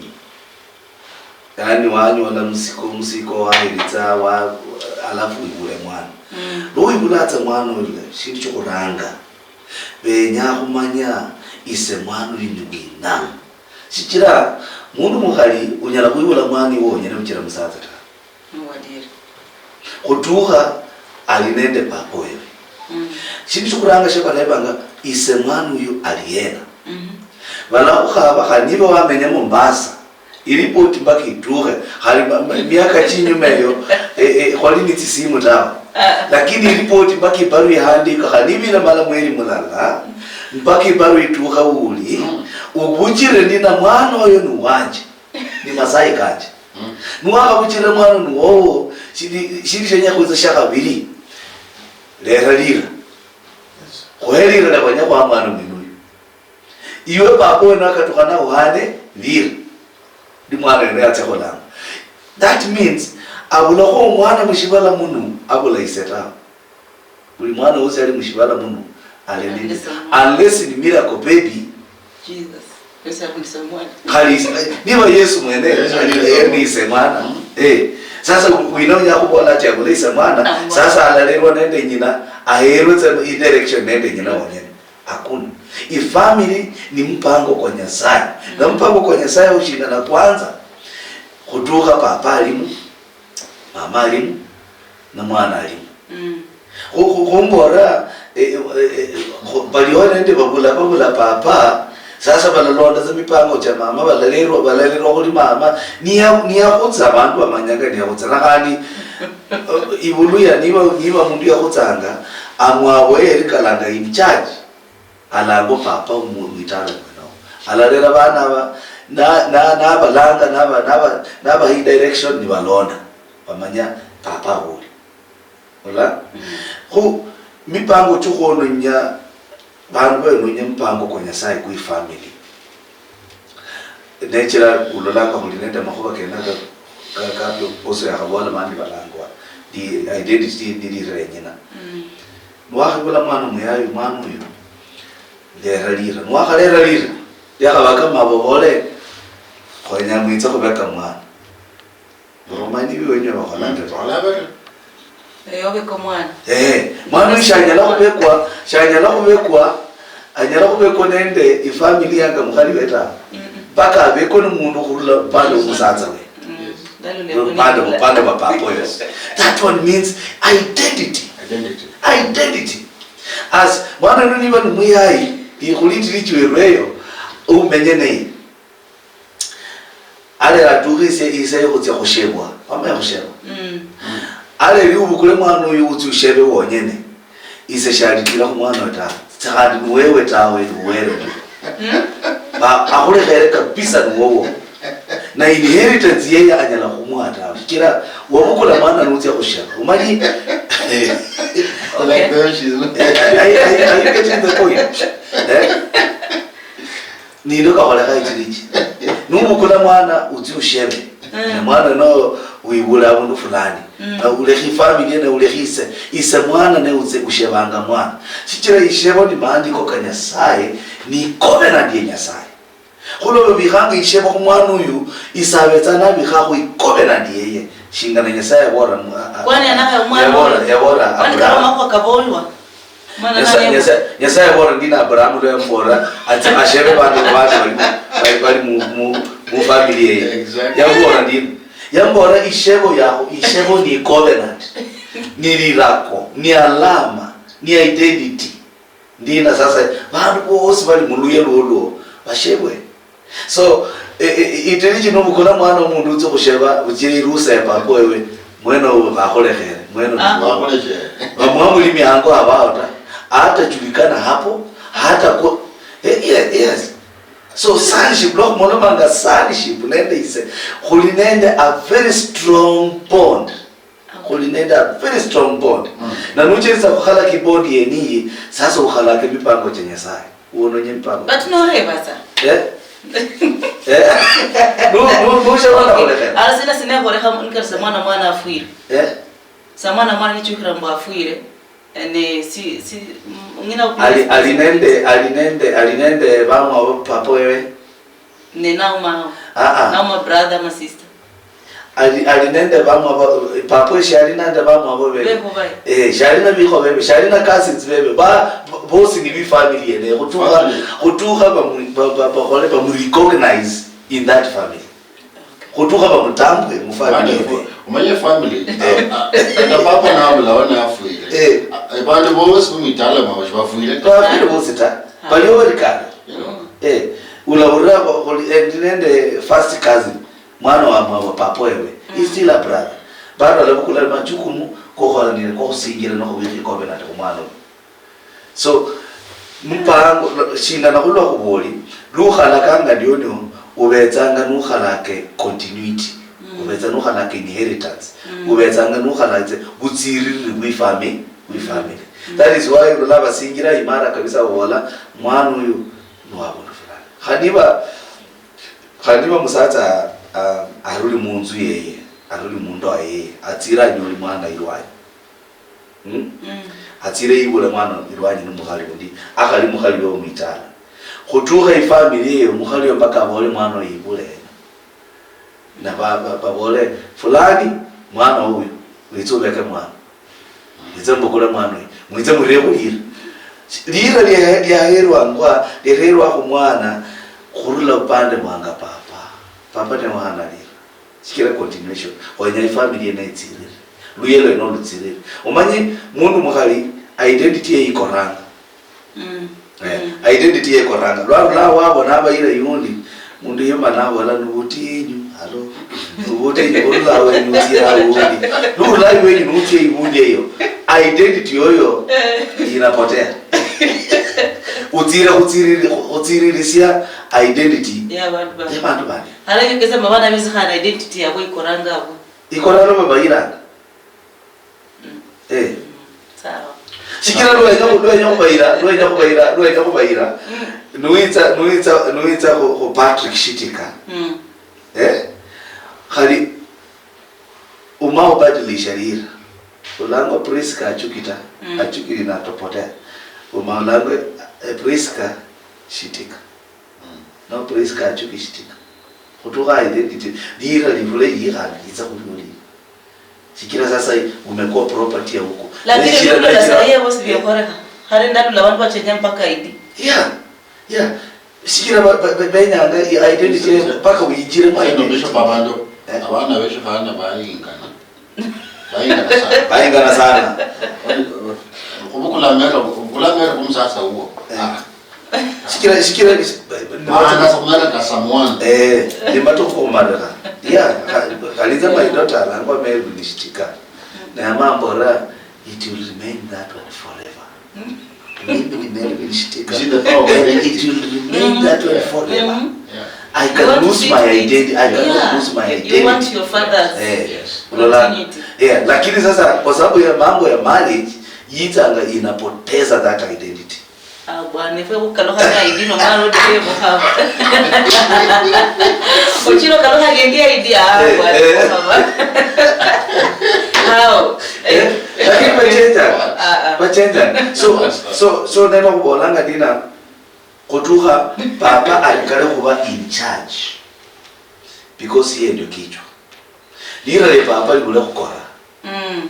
Yaani wanyola musiko, musiko wahiritsa, wa-, alafu wibule mwana. Mm. Lwowibulatsa mwana ulia, shindu shokhuranga, benya khumanya ise mwana uyu ni wina. Shichira mundu mukhali unyala khwibula mwana iwe wonyene muchira musatsa ta. Muwadieri. Khutukha ali nende papa wewe. Mm. Shindu shokhuranga shabarebanga, ise mwana uyu ali yena? Mhm. Balakhukhaba khali niba wamenya Mombasa, iripoti mpaka itukhe. Khali ma-, ma-, miaka chinyuma eyo, eh, eh, khwali ni tsisimu tawe. Ah. Lakini iripoti mpaka ibarua ihandika, khali niba iramala mweri mulala, mpaka ibarua itukha uli, mm, ubuchire nina mwana oyo ni wanje, ni masayi kanje. Mm. Niwakhabuchira mwana ni wowo, shili, shili shenya khwitsa shakhabili, lera lira. Yes. Khuhe lira lia khwenya khwa mwana mwene uyu. Iwe papa wene akatukhana uhane lira. Ndi mwana wene yatsia kholanga. That means, abulakho omwana mushibala muno, abula ise tawe. Buli mwana wosi ali mushibala muno, ali nende, unless ni miracle baby. Jesus. Yesu arundisa omwana. Khali ise, niba Yesu mwene, Yesu ali, eh, ni ise mwana. Mm. Eh, sasa wina unya khubola ati abule ise mwana, ah, sasa alalelwa nende nyina, aherwe tsa i direction nende nyina wonyene. Hakuna. Ifamily ni mpango kwa Nyasaye. Na mpango kwa Nyasaye ushingana kwanza, khutukha papa alimu, mama alimu, na mwana alimu. Mm. Khu- khu- khumbola, eh, eh, eh, khu- baliho nende babula babula papa. Sasa balalonda tsa mipango cha mama, balalerwa balalerwa khuli mama. Niya- niyakhutsa, abandu bamanyanga niyakhutsa. Na khandi, eh, ibuluya niba niba mundu yakhutsanga, amwabo yerikalanga in charge, alango papa mu- mwitala mwenomo, alalera bana aba, na- na- nabalanga naba- naba- nabaha direction, nibalonda, bamanya papa abuli. Ola? Khu mipango chikhwononya, bandu benonya mpango kwa Nyasaye kwi family. Nechira ulolanga khuli nende makhuba kena ka- ka- ka- bosi yakhabola mani balangwa di- identity nilira yenyina. Mm. Niwakhibula mwana muyayi, mwana uyu lera lira, niwakhalera lira, yakhabaka mabobole, khwenya mwitse khubeka mwana. Omanyi bi wenyu bakhola ta. Bakhola bari. Eyo obeka omwana. Eh, mwana uyu shanyala khubekwa, shanyala khubekwa, anyala khubekwa nende ifamily yanga mukhali we ta. Mm-mm. Paka abekwe ni mundu khurula upande wa musatsa we. Mm. Upande, upande wa papa oyo. That one means identity. Identity. Identity. As mwana uno niba ni muyayi, ikhulitiri chweru eyo, umenye naye. Alera atukhe ise, ise yukhutsia khushebwa. Wamanya khushebwa? Mm. Alera ubukule mwana uyu utsi ushebe wonyene. Ise shalitira khu mwana oyo tawe. Tsa khandi ni wewe tawe, ni wewe. Mm. Ba- akhulekhere kabisa ni wowo. Na inheritance yeye anyala khumwa tawe. Shichira wabukula mwana nutsia khusheba. Umanyi? Like where she's looking. Are, are, are you getting the point? Eh? Nindo kakholekha ichilichi. Nubukula mwana utsi ushebe. Mm. Ne mwana no wibula abundu fulani. Mm. Na ulekhi family ne ulekhi ise. Ise mwana ne utse ushebanga mwana. Shichira ishebo ni maandiko ka Nyasaye, ni covenant ya Nyasaye. Khulo babikhanga ishebo khu mwana uyu, ise abetsa nabikhakho i covenant yeye. Shingana Nyasaye yabola mu- a- a- Kwani anakha omwana yabola- oyo? Yabola Kwani kaba Abraham. Makhuwa kabolwa? Mwana Nyasaye, nani Nyasaye, Nyasaye yabola ndina Abrahamu lwa yamubola, atse ashebe bandu bandi bali mu- bali- bali mu- mu- mu family yeye. Exactly. Yamubola ndina. Yamubola ishebo yaho, ishebo ni covenant, ni lirako, ni alama, ni identity. Ndina sasa, bandu bosi bali muluya lwolwo, bashebwe. So, e- e- itili chino bukula mwana omundu utsi khusheba, uchire irusa ya papa wewe, mwene owo bakholekhere, mwene owo. Ah. Bakholekhere. Bamwamuli miango abao ta. Hatajulikana hapo, hata ko- eh, ye- yes. So, sonship, lwa khumolomanga sonship nende ise, khuli nende a very strong bond. Khuli nende a very strong bond. Mm. Na nuchirisa khukhalaka ibond yeniyi, sasa ukhalaka emipango cha Nyasaye. Uononye emipango. But noreba sa. Eh? Eh? Nu- nu- nusheba na khulekha. Ala sina sina khulekha, nkarisa mwana, mwana afwire. Eh? Sa mwana, mwana nichukhira mbu afwire. Eh, ne si- si- m- ngina ali ali nende ali nende ali nende bamwa papa wewe. Ne nauma hao. Ah, ah. Nauma brother ama sister. Ali ali nende bamwa ba- papa shali nende bamwa bo bebe. Bebo baye. Eh, shali na bikho bebe, shali na cousins bebe. Ba bo- bosi ni bi family yene. Khutukha khutukha bamu- ba- ba- bakhole bamu recognize in that family. Khutukha bamutambwe mu family yene. Umanye family. Eh. Ah, ah, na papa nabulawo nafwire. Eh. Ah, bandu bosi bumwitala mwawe shibafwire ta. Bafwire bosi ta. Baliwo bali kando. Eh, ulawulira khuli endi nende first cousin, mwana wa mwa papa wewe, is still a brother. Bado alabukula majukumu kokhola nini, kokhusinjira nokhubikha icovenant khumwana uno. So, mupango, shingana khulwa khuboli, lukhalakanga ndionio, ubetsanga nukhalake continuity. Ubetsa nukhalake inheritance. Ubetsanga nukhalake butsiriri bwi fami-, bwi family. That is why ulola abasinjira imara kabisa babola, mwana uyu ni wa bundu fulani. Khandi niba, khandi niba musatsa, ah, aruli munzu yeye, aruli mundoa yeye, atsire anyoli mwana ilwanyi. Hmm? Atsire yibule mwana ilwanyi ni mukhali undi, akhali mukhali we umwitala. Khutukha ifamily yeyo, mukhali we mpaka abole mwana oyo yibule eno. Na ba- ba- babole, "Fulani, mwana uyu, witse ubeke mwana. Witse mbukule mwana uyu. Mwitse murie khulira." Lira lia-, liaherwangwa, liherwa khumwana khurula upande mwanga papa. Papa ne wahana lira. Sikira continuation. Wenya ifamily yene itsirire. Luye lwene olutsirire. Omanye mundu mukhali identity ye ikoranga. Mm. Eh, mm. Identity ye ikoranga. Lwarula wabo nabayira yundi, mundu yema nabola nubutinyu, halo. Nubutinyu, urula wenyu utsira wundi. Nurula wenyu nutsia iwundi eyo. Identity yoyo inapotea. Utsira, utsiriri-, utsiririsia identity ya bandu bandi. Ya bandu bandi. Halafu kesa mabana besikhana identity yabo ikoranga abo. Ikoranga babayiranga. Mm. Eh. Mm. Sawa. Shikira lwenya, lwenya khubayira, lwenya khubayira, lwenya khubayira. Mm. Nuwitsa, nuwitsa, nuwitsa khu, khu Patrick Shitika. Mm. Eh? Khali uma ubadilisha lira. Ulangwa Prisca Achukita, mm, Achukiri natopotea. Uma ulangwe, eh, Prisca Shitika. Mm. No Prisca Achuki Shitika. Khutukha identity, lira livule yikhandi litsa khulio lino. Shikira sasa umekuwa property ya huko. Lakini neshira, neshira, sahiya bosi byakorekha. Khali ndalula bandu bachenya mpaka I D. Yeah. Yeah. Shikira ba-, ba-, ba-, benyanga i identity mpaka uyinjire mu identity. Bishop abandu, eh? Abana besho khana bayingana. Bayingana sana. Bayingana sana. Khubukula mera, khubukula mera kumusasa uwo. Eh. Ah. Shikira, shikira, maana khumera kasamwana. Eh, ni matukhu khumalira. Yeah, ka-, khali inze my daughter alangwa Melvin Shitika. Na yamambora, "It will remain that one forever." Mimi ni Melvin Shitika. You see the power of identity. It will remain that way forever. Mm. Yeah. I can lose my identity. I cannot lose my identity. You want your father's continuity. Eh, unaona? Yeah, lakini sasa kwa sababu ya mambo ya marriage, yitsanga inapoteza that identity. Ah, bwana, ifwe khukalukha ne I D no mwana odi khe mukhaba. Ochiro kalukha nende I D, ah, bwana, eh, mukhaba. How? Eh, lakini bachenja. Ah, ah. Bachenja. So, so, so, neno khubolanga ndina, khutukha papa alikale khuba in charge. Because yeye ndio kichwa. Lira lia papa libule khukora. Mm.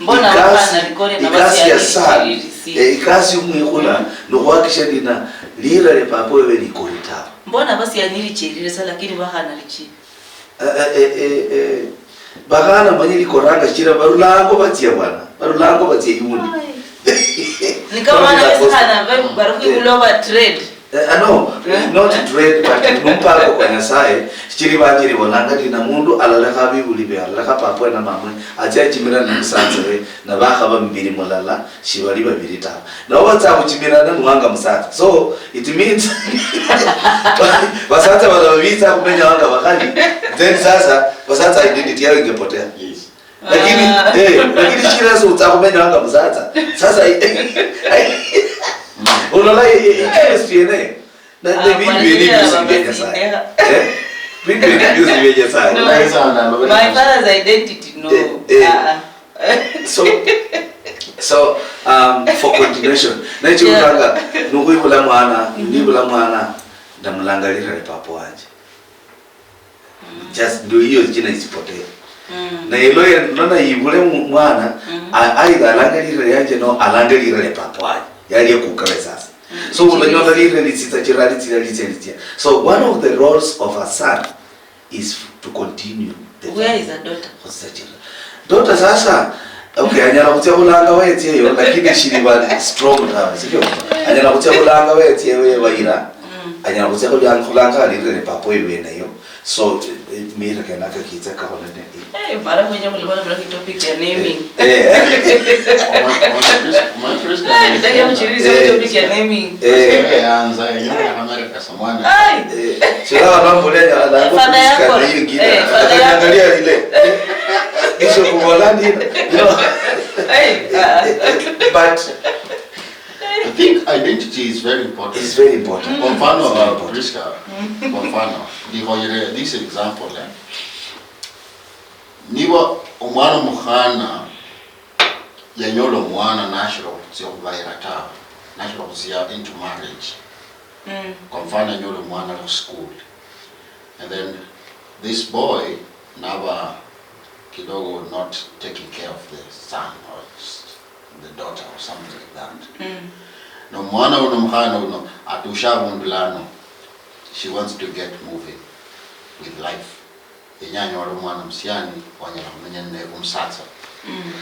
Mbona ikasi, abana likore na ikasi ya sana. Eh, ikasi umwikhula, mm, nokhuhakikisha ndina, lira lia papa wewe likori tawe. Mbona basianyi lichirire sa lakini bakhana lichi? Eh, eh, eh, eh, eh. Bakhana manye likoranga shichira barulango batsia bwana. Barulango batsia iwundi. Ai. Ni kama bana basikhana bari khwikula over trade. Eh, ah, no, eh, not trade, but mumpako kwa Nyasaye, shichiri banjiri bolanga ndina mundu alalekha abibuli be, alalekha papwe na mamwe, atsia achimirana na musanza we, na bakhaba mubiri mulala, shibali babiri tawe. Nabo batsa khuchimirana niwanga musanza. So, it means, basanza bala babitsa khumenya wanga bakhali, then sasa, basanza identity yao ingepotea. Yes. Lakini, ah, eh, lakini shira so utsa khumenya wanga musatsa. Sasa, unaona, eh, eh, eh, chemistry yene. Na, na, ah, bintu bili byosi bya Nyasaye. Eh? Bintu bili byosi bya Nyasaye. No. My father's identity, no. Eh, eh. Ah, ah. So, so, um, for continuation, nacho, yeah, utanga, nukwibula mwana, mm-hmm, nibula mwana, ndamulanga lira papa wanje. Just ndio hiyo jina isipotee. Mm. Na ilo ye-, nona yibule mu-, mwana, mm, a-, either alange lira yanje no alange lira le papa waye. Yali ekukawe sasa. Mm. So, unanyola lira litsitsa chirali tsira litsia litsia. So, one of the roles of a son is f-, to continue the family. Where is a daughter? Khusachira. Daughter sasa, okay, anyala khutsia khulanga wetsia eyo, lakini shili bali strong tawe, sio? Anyala khutsia khulanga wetsia eyo, bayira. Mm. Anyala khutsia khulanga, khulanga alirire papa oyo weneyo. So, eh, eh, mira kenaka kitsa kakhola ne, eh. Eh, mara mwenye mulibona mna topic ya naming. Eh, eh. My, my first, my first, eh, ndio mchirizi, eh, topic ya naming. Eh. Eh, anza, eh, nyama ya kamera kasa mwana. Ai. Eh, shira watu ambole ya la, eh, father yako. Hiyo ingine. Eh, father yako. Angalia ile. Kisha kubola ndio. You know. Ai, ah. But I think identity is very important. It's very important. Kwa mfano, it's very important. Prisca, kwa mfano, ndikhoyere this example, eh. Niba omwana omukhana yanyola omwana nashira okhutsia khubayira tawe, nashira okhutsia into marriage. Mm. Kwa mfano, yanyola omwana ali khusukuli. And then this boy naba kidogo not taking care of the son or s-, the daughter or something like that. Mm. Nomwana uno, omukhana uno atusha abundu lano, she wants to get moving with life. Yenya anyole omwana omusiani wanyala khumenya ninaye omusatsa. Mm.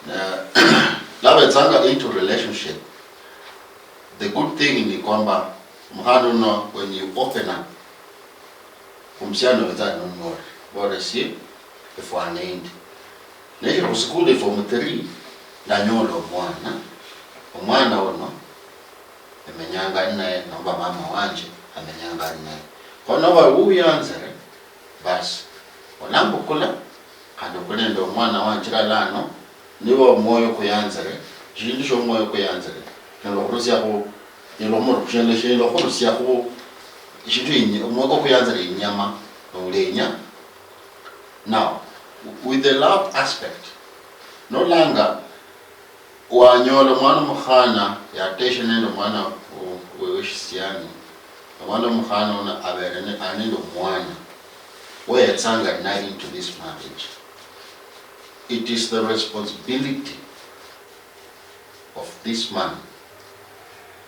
Na- nabetsanga into relationship, the good thing ni kwamba omukhana uno, when you open up, omusiani obetsa nomunyole, bore sie efwana endi. Neshiri khusikuli form three, ndanyola omwana. Omwana uno emenyanga ninaye, nomba mama wanje amenyanga ninaye. Kho noba wuyanzire, basi, olambukula, khandi okule nende omwana wanje lano, niba omwoyo kuyanzire, shindu shio omwoyo kuyanzire, nyala okhurusiakhu, nyala okhumuru-, shende shinyala okhurusiakhu shindu inye-, omwoyo kuyanzire inyama, noulenya. Now, with the love aspect, nolanga wanyola omwana omukhana yateshe nende omwana we-, we-, weshisiani, omwana omukhana uno abere ne-, ali nende omwana weyetsanga naye into this marriage. It is the responsibility of this man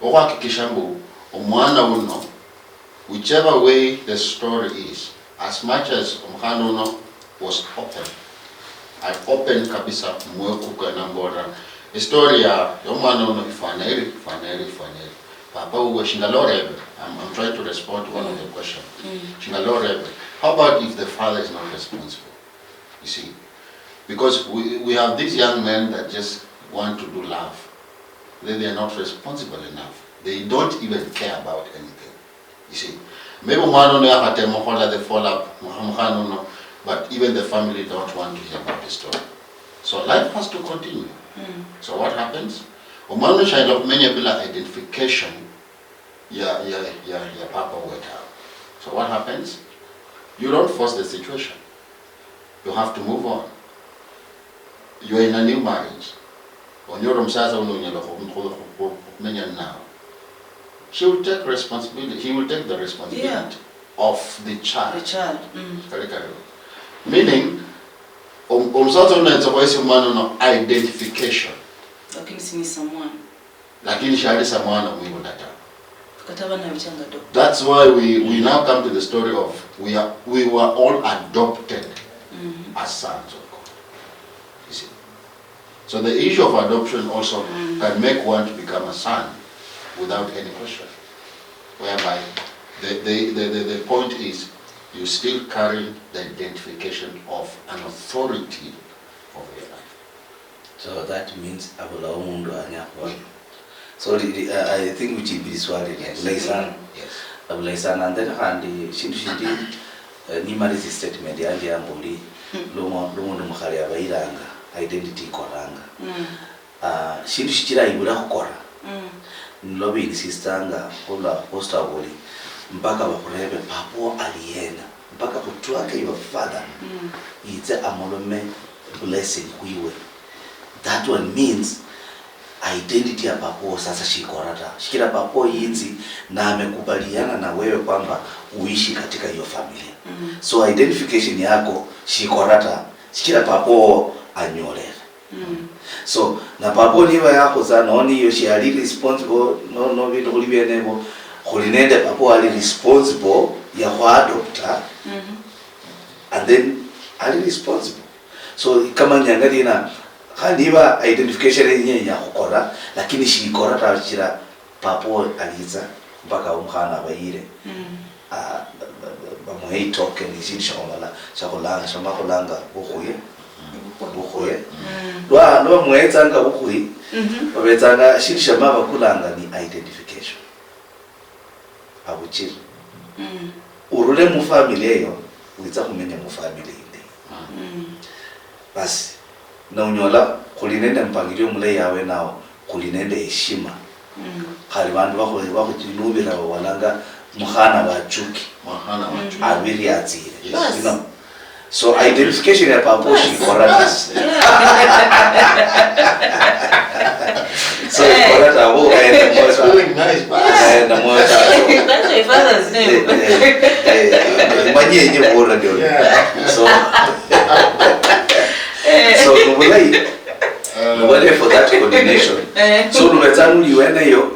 okhwakikisha mbu omwana uno, whichever way the story is, as much as omukhana uno was open, I open kabisa mumwoyo kukwe nambolera, estory ya, ya omwana uno ifwana iri, ifwana iri, ifwana iri. Papa uwe, shingala orebe, I'm, I'm trying to respond to one of the question. Shingala orebe, how about if the father is not responsible? You see, because we, we have these young men that just want to do love. Then they are not responsible enough. They don't even care about anything. You see, maybe omwana uno yakhatema okhola the follow up, mukha-, mukhana uno, but even the family don't want to hear about the story. So life has to continue. So what happens? Omwana uno shanyala khumenya bila identification ya, ya, ya, ya papa wetawe. So what happens? You don't force the situation. You have to move on. You are in a new marriage. Onyola omusatsa uno onyala khu-, khu-, khu-, khu-, khumenya ninawe. She will take responsibility. He will take the responsibility of the child. The child. Kali kario. Meaning, om-, omusatsa uno yenza khwesi omwana uno identification. Lakini si ni someone. Lakini shali sa mwana mwibula ta. Kata abana bichanga do. That's why we, we now come to the story of we are, we were all adopted as sons of God. You see? So the issue of adoption also can make one to become a son without any question. Whereby the, the, the, the, the point is you still carry the identification of an authority over your life. So that means abulawo omundu anyala khuba. So li-, li-, I, I think uchibiri swali lya bulayi sana. Yes. Abulayi sana. And then khandi shindu shindi, eh, nimaliza statement yanje yamboli, lumo-, lumundu mukhali abayiranga, identity ikoranga. Ah, shindu shichira ibula khukora. Niloba inisistanga khula posta buli, mpaka bakhurebe papa ali yena. Mpaka khutracke your father, yitse amolome blessing khwiwe. That one means identity ya papa wo sasa shikora ta. Shikira papa wo yinzi na amekubaliana na wewe kwamba uishi katika hiyo familia. So identification yako shikora ta. Shikira papa wo anyolere. So, na papa niba yakhuza, noni iyo shiali responsible, no, no, bindu khuli biene ebyo, khuli nende papa wali responsible ya khwa adopta, and then ali responsible. So, kama nyanga lina, khandi iba identification yenye ya khukora, lakini shikora ta, shira papa wo alitsa mpaka omukhana abayire, ah, ba-, ba-, ba-, bamuhe itoken, ishindu shakhumala, shakhulanga, shamakhulanga bukhuye, bukhuye. Lwa, lwa bamuhetsanga bukhuye, babetsanga, shindu shama bakulanga ni identification. Abuchire. Urule mu family eyo, witsa khumenya mu family indi. Basi, na unyola khuli nende mpangilio mulayi awenawo, khuli nende heshima. Khali bandu bakhu-, bakhuchilubira babolanga, "Mukhana wa Chuki." Mukhana wa Chuki. Abiri atsire. Yes. You know? So identification ya papa shikora ta. So ikora ta, wo, eh, na moyo ta. That's my father's name. Eh, eh, eh, manye yenye kuona ndio. Yeah. So, so, nobulayi, nobulayi for that coordination. Eh. So, nubetsa nuli weneyo,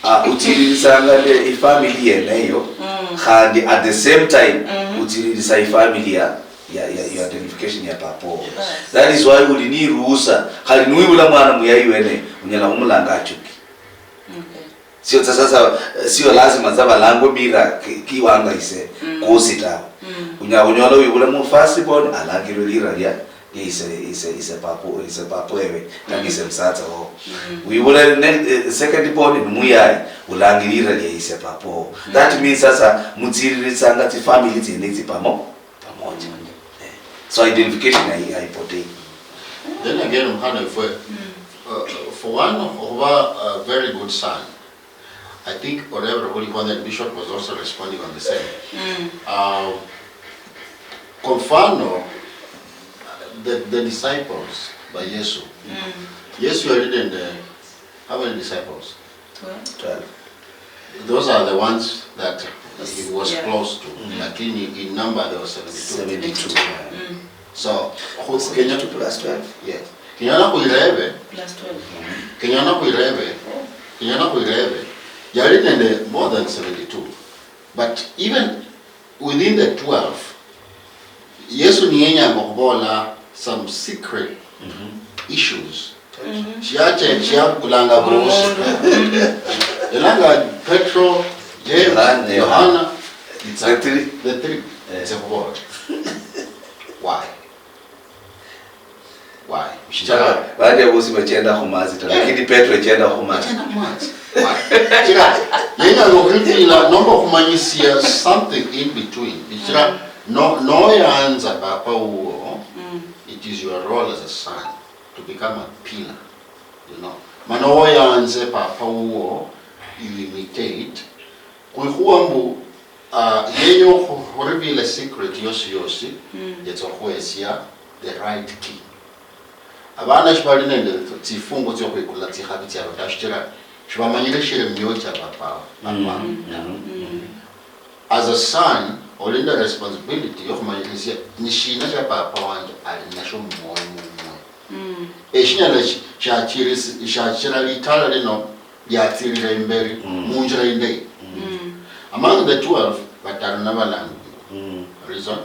ah, utsiririsanga nde ifamily yeneyo, khandi at the same time, utsiririsa ifamily ya, ya, ya, ya identification ya papo. Yes. That is why uli ni ruhusa. Khali nuwibula mwana muyayi weneyo, unyala khumulanga Achuki. Okay. Sio tsa sasa, sio lazima tsa balangwe mira ki-, kiwanga ise, kosi tawe. Unyala khunyola wibule mu first born, alangirwe lira lia, ise, ise, ise papo, ise papo ewe, tangi ise msatsa wo. Wibule ne, eh, second born ni muyayi, ulangirira lia ise papo. That means sasa mutsiririsanga tsi family tsiene tsi pamo, pamoja. Eh. So identification hai-, haipotei. Then again, mkhana ifwe, uh, for one, okhuba a very good son, I think Oreverend Holy Father and Bishop was also responding on the same. Uh, kwa mfano, the, the disciples by Yesu. Yesu alidende, how many disciples? Twelve. Those are the ones that he was close to. Lakini in number there were seventy-two. Seventy-two. So, khu-, Kenya, seventy-two plus twelve. Yes. Kenyana khuirebe. Plus twelve. Kenyana khuirebe. Kenyana khuirebe. Yali nende more than seventy-two. But even within the twelve, Yesu niyenyanga okhubola some secret issues. Shiache, shiabukulanga bosi. Elanga Petro, James, Yohana, Yohana, it's the three. The three. Eh. It's a board. Why? Why? Shichira balia bosi bachenda khumatsi ta, lakini Petro echenda khumatsi. Echenda khumatsi. Why? Shichira yenyanga okhwifila nomba okhumanyisia something in between. Shichira no-, noyanza papa wuwo, it is your role as a son to become a pillar, you know. Mana oyanze papa wuwo, you imitate. Khwikhuwa mbu, ah, yenya okhu-, khureveal secret yosi yosi, yetsa okhuhesia the right key. Abana shibali nende tsifungo tsiokhwikula tsikhabi tsiabo ta, shichira shibamanyire shiri mumioyo chia papa wabo. As a son, oli nende responsibility yokhumanyirisia ni shina shia papa wanje ali nasho mumwoyo mumwe. Eshinyala shi-, shiachirisi-, shiachira litala lino liatsirira imberi munjira indayi. Among the twelve, bataru nabalangwa. Reason?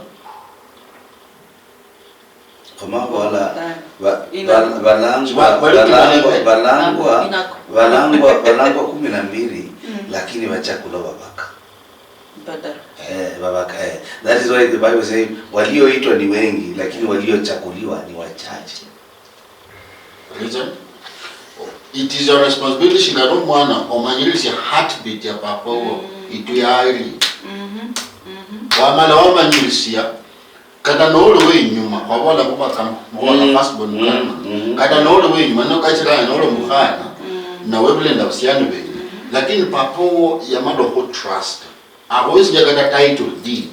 Khoma khwola, ba-, ba-, balangwa, balangwa, balangwa, balangwa, balangwa kumi na mbili, lakini bachakulwa babaka. Eh, babaka, eh. That is why the Bible says, "Walioitwa ni wengi, lakini waliochakuliwa ni wachache." Reason? It is your responsibility, shinga nomwana, omanyirisia heartbeat ya papa wo, itu yali. Wamala wamanyirisia, kata noli wenyuma, khwabola mubakama, mubaka first born mukama. Kata noli wenyuma, nokachira noli omukhana, nawe bulenda busiani benyu. Lakini papa wo yamala okhutrust. Akhuhesia kata title deed.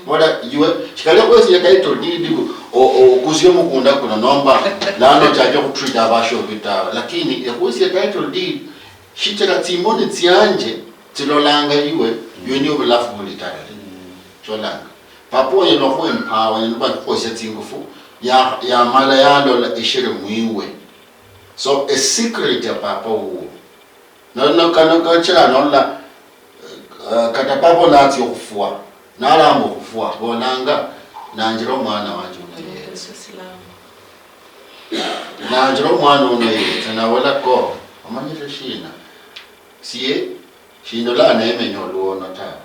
Bola, iwe, shikali akhuhesia title deed, o-, o-, okusie omukunda kuno, nomba lano ochache okhutreat abashobi tawe. Lakini ekhuhesia title deed, shichira tsimoni tsianje tsilolanga iwe, iwe niwe obulafu buli tawe. Cholanga. Papa onyala okhuempower, onyala niba khukhuhesia tsingufu, ya-, yamala yalola eshiri mwiwe. So, a secret ya papa wuwo. Nono kano kachira nolola, eh, kata papa natsia okhufwa, nalamba okhufwa, bolanga, "Nanjira omwana wanje uno yetse. Nanjira omwana uno yetse." Nabola, "Ko, omanyire shina? Sie, shindola nemenya oluono tawe.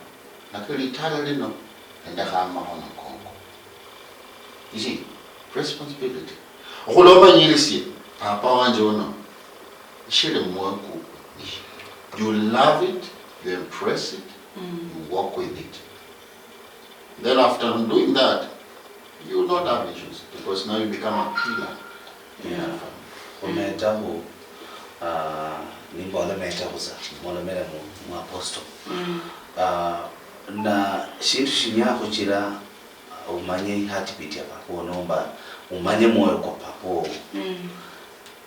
Lakini litala lino, endekha amakhono koko." You see, responsibility. Okhula omanyirisie, papa wanje uno, shiri mwoyo kukwo. You love it, you embrace it, you walk with it. Then after doing that, you will not have issues because now you become a pillar in that family. Ometakhu, ah, nimbola ometakhu sa, molomere mu, mu apostle. Ah, na shindu shinyala khuchira umanye heartbeat ya papa wo, nomba umanye mwoyo kwa papa wo,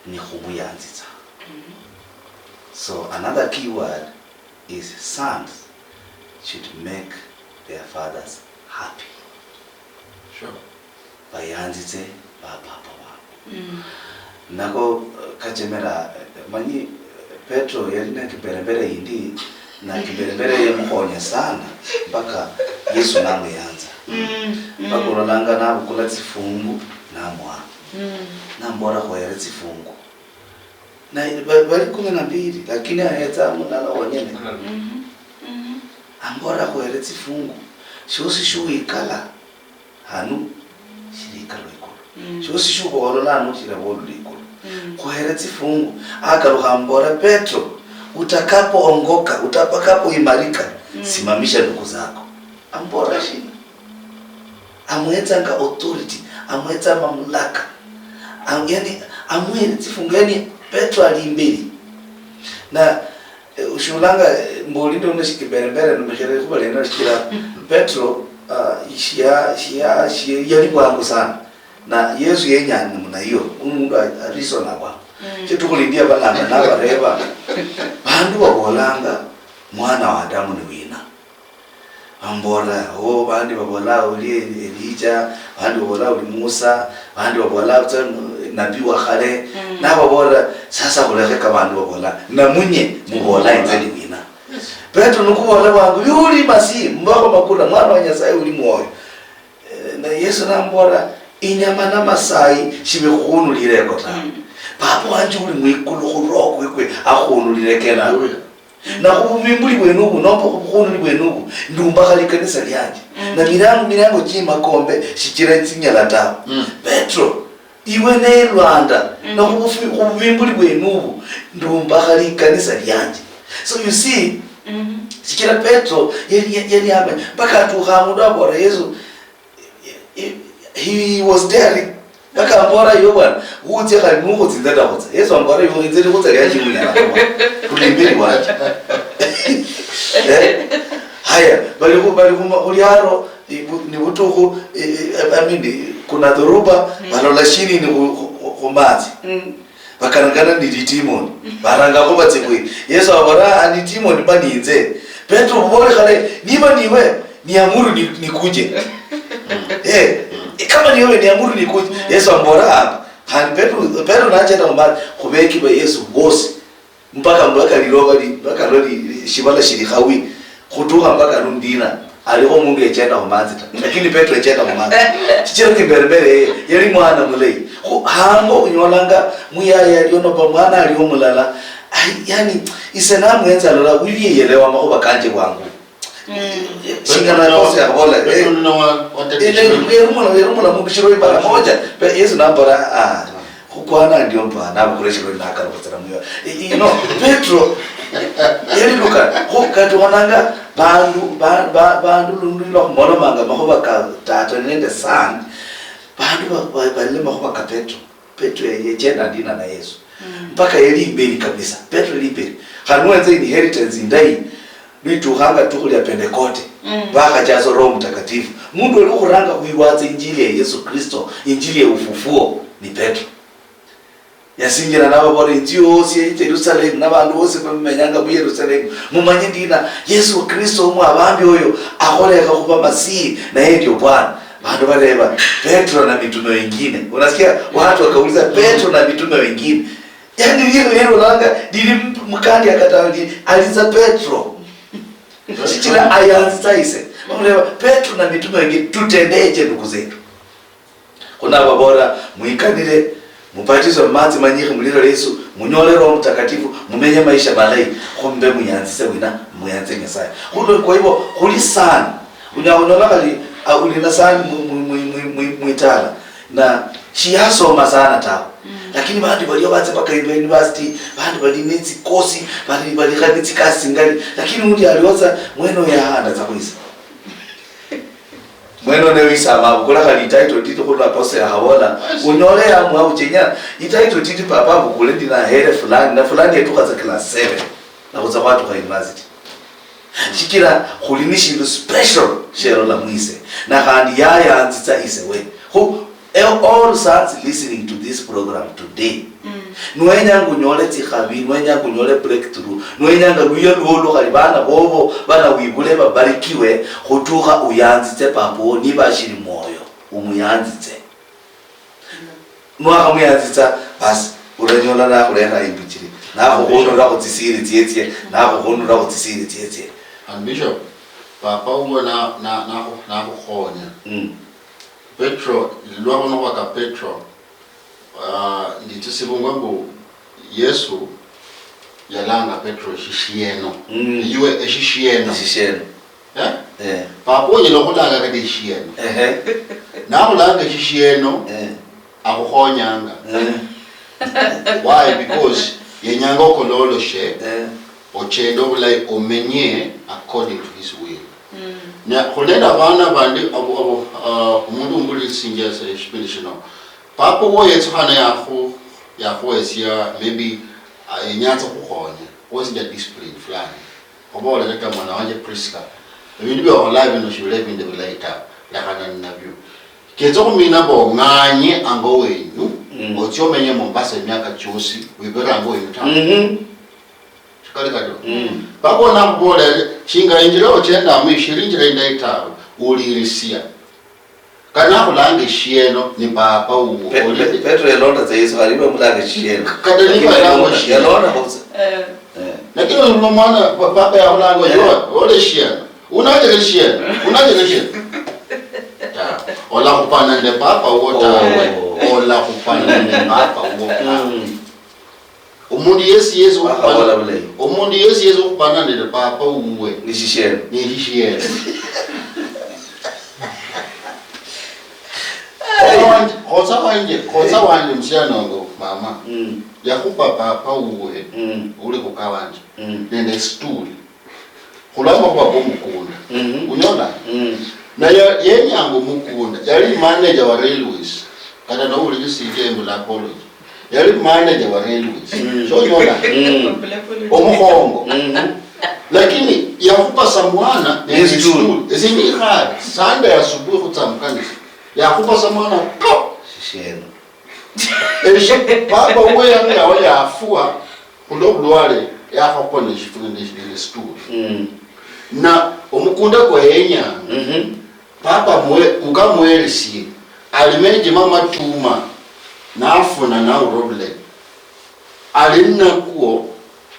ni khumuyanzitsa. So another key word is sons should make their fathers happy. Sure. Bayanzitse ba papa wabo. Nako, eh, kachemera, eh, manyi, eh, Petro yali ne kimbelembele yindi, na kimbelembele yamukhonya sana, mpaka Yesu namuyanza. Mm, mm. Mpaka ololanga nabukula tsifungu, namuha. Mm. Nambola, "Khoyere tsifungu." Na ba-, bali kumi na mbili, lakini ayetsa mulala wonyene. Mhm, mhm. Ambola, "Khoyere tsifungu. Shiosi shiwikala hanu, shilikalwa ikulu. Mm. Shiosi shiukholola hanu, shilaba olula ikulu." Mm. Khoyere tsifungu. Akalukha ambola, "Petro, utakapoongoka, utakapoimarika, mm, simamisha ndugu zako." Ambola shina? Amuhetsanga authority, amuhetsa mamlaka. Am-, yani, amuhere tsifungu, yani, Petro ali imbeli. Na, eh, ushulanga, eh, mboli ndo ne shikimbelembele, numikhere khuba lino shichira Petro, ah, shia-, shia-, shia-, yali bwangu sana. Na Yesu yenya namna hiyo, umundu a-, a-, reason aba. Mm. Chetukhulindia balanga nabareba, bandu babolanga, "Mwana wa Adamu ni wina?" Bambola, "Oh, bandi babola uli Elijah, bandi babola uli Musa, bandi babola tsa nabii wa khale." Mm. Nababola, "Sasa khulekhe ka bandu babola, namunye mubola inze ni wina?" Petro nukubola bwangu, "Yuli Masihi, mbakho makula, mwana wa Nyasaye uli mwoyo." Eh, na Yesu namubola, "Inyama na masayi shibikhukhunulire eko ta. Mm. Papa wanje uli mwikulu khu roho kwekwe akhukhunulire kena ako." Na khububimbuli bwenubu, nomba khubukhononi bwenubu, ndumbakha likanisa lianje. Mm. Na milango, milango chimakombe shichira tsinyala tawe. Mm. Petro, iwe ne Rwanda, mm, na khubufi-, khububimbuli bwenubu, ndumbakha likanisa lianje. So you see, mm-hmm, shichira Petro yali, yali, yali ame-, mpaka atukha mundu abola Yesu, He, he was daring. Mpaka ambola, "Iwe bwana, wutsia khali nukhutsinza ndakhutsa." Yesu ambola, "Iwe inze likhutsa lianje unyala khuba. Tuli imbeli wanje." Eh? Haya, bali khu-, bali khuma-, khuliaro, ibu-, ni butukhu, eh, eh, I mean, kuna dhoruba, mm, balola shinini khu-, khu-, khu-, khumatsi. Mm. Bakanakana ni litimoni. Barangakho batsibwe. Yesu abora, "Ani timoni ba ninze." Petro, "Bubole khale, niba niwe, niamuru ni-, nikuje." Eh, kama niwe, niamuru nikuje. Yesu amubora, "Ah." Khandi Petro, Petro nachenda khumatsi, khubeki ba Yesu bosi. Mpaka, mpaka liloba li-, mpaka lwa li-, li-, shibala shili khawi. Khutukha mpaka nundina, alikho omundu yechenda khumanzi ta. Lakini Petro yechenda khumanzi. Shichira kimberembere yeye, yali mwana mulayi. Khu hango unyolanga muyaya aliyo nomba mwana aliyo mulala. Ai, yani, ise namwenza lola, uyu yeyelewa makhuba kanje bwangu. Mm. Shingana Petro kosi yakhola, Petro eh. Nono wa-, wateteshe. Ile, yerumula, yerumula mundu shiro ibara moja. Pe-, Yesu nambora, ah. Khukwana ndio mpa, nabukula eshiloli nakalukhutsira muyo. I-, ino, Petro, yali luka, kho katukhonanga bandu, ba-, ba-, bandu lundi lwa khumolomanga makhuba ka tata nende son, bandu ba-, ba-, balile makhuba ka Petro. Petro ye-, yechenda ndina na Yesu. Mm. Mpaka yali imberi kabisa. Petro yali imberi. Khandi nuwenza inheritance indayi, Lwitukhanga litukhu lia Pentekote, mm, bakhachasa Roho Mtakatifu. Mundu wali okhuranga khwiwatsa injili ya Yesu Kristo, injili ya ufufuo, ni Petro. Yasinjira nababola, "Inzu yosi ya Yerusalemu, nabandu bosi bamenyanga mu Yerusalemu, mumanye ndina, Yesu Kristo omwabambi oyo akholekha khuba Masihi, naye ndio Bwana." Bandu bareba, "Petro na mitume wengine?" Unasikia watu wakauliza, "Petro na mitume wengine?" Yani, lino yelolanga lili mkandi akatawo, lili aliza Petro. Shichila ayanzitsa ise. Bamureba, "Petro na mitume wengi, tutendeje ndugu zetu?" Khunababora, "Mwikanire, mubatizwe mumatsi manyikhi mulira Yesu, munyole Roho Mtakatifu, mumenye maisha malayi, khumbe muyanzise wina, muyanze Nyasaye." Khuno, kwa hivyo, khuli sana. Unyala khunyola khali, ah, uli na sahani mu, mu, mwitala. Na shiyasoma sana tawe. Mm. Lakini bandi balio batsia mpaka university, bandi bali netsikosi, bali, bali khali netsikasi tsingali. Lakini undi aliosa, mwene oyo yahanda tsa khwisa. Mwene oyo wisa ama abukula khali title deed khulwa apostle yakhabola, unyole yamwa uchenya, ititle deed papa abukule ndi nahere fulani, na fulani yetukha tsa class seven. Nakhutsa khwatukha university. Shichira khuli ni shindu special shelola mwise, na khandi yayanzitsa ise we. Khu, eh, all sons listening to this program today, mm, nwenyanga unyole tsikhabi, nwenyanga unyole breakthrough, nwenyanga luya lwolwo khali bana bobo, bana wibule babarikiwe, khutukha uyanzitse papa wo niba ashili mwoyo, umuyanzitse. Nwakhamuyanzitsa, basi, Uranyola nakhurera imbuchiri, nakhuhunura khutsisiri tsietsie, nakhuhunura khutsisiri tsietsie. And Bishop, papa uwo na- na- nakhu- nakhukhonya. Mm. Petro, lwakhuno khwaka Petro, ah, nditsisibungwa mbu Yesu yalanga Petro eshishieno. Mm. Iwe eshishieno. Eshishieno. Eh? Eh. Papa onyala okhulanga kata eshieno. Ehe. Nakhulanga eshishieno, eh, akhukhonyanga. Eh. Why? Because yenyanga okololoshe, eh, ochende obulayi, omenye according to his will. Mm. Na khuli nende abana bandi abo, abo, ah, omundu umbulirisinjia eshipindi shino, papa wo yetsukhana yakhu- yakhuhesia maybe, ah, yenyatsa khukhonya, khuhesia discipline fulani. Oboolere ta, mwana wanje Prisca, ebindu bia okholaa bino shibili ebindu bilayi tawe, lekhana ninabio. Ketsa okhumina mbu ong'anye ango wenyu, mm, otsie omenye Mombasa emiaka chiosi, wibere ango wenyu tawe. Mhm. Shikali kario? Mm. Papa oyo nakhuboolere, shinga injira ochendamo ishili injira indayi tawe, wulirisia. Kata nakhulanga eshieno ni papa wuwo. Pe- Pe- Petro yalonda tsa Yesu khali niba mulanga eshieno. Kata niba yalanga eshieno. Yalonda khutsa. Eh. Eh. Lakini olwo mwana pa- papa yakhulanga, oh, ole eshieno. Unajele eshieno. Unajele eshieno. Ta. Olakhupana nende papa wuwo tawe. Oh. Olakhupana nende papa wuwo. Mm. Omundu yesi yesi okhupana- Wakhabola bulayi. Omundu yesi yesi okhupana nende papa wuwe. Nishishieno. Nishishieno. Khosa wanje, khosa wanje, khosa wanje musianongo mama. Mm. Yakhupa papa wuwe, mm, uli khukawanje. Mm. Nende stool. Khulwa amakhuwa komukunda. Mhm. Unyola? Mm. Naye yenyanga omukunda, yali manager wa railways. Kata nowulirishinjia embula apology. Yali manager wa railways. Mm. Shonyola? Mm. Omukhongo. Mhm. Lakini yakhupa sa mwana nende stool. Esie nikhale Sunday asubuhi khutsa mukanisa. Yakhupa sa mwana po. Shishieno. Esho papa wuwe yali yawa yafwa khulwo bulwale, yakhakwa neshifu nende nende situli. Mm. Na omukunda kwa yenyanga, mhm, papa mwe- mukamuheresie alime enjima matuma, nafuna naurobule, ali nakwo,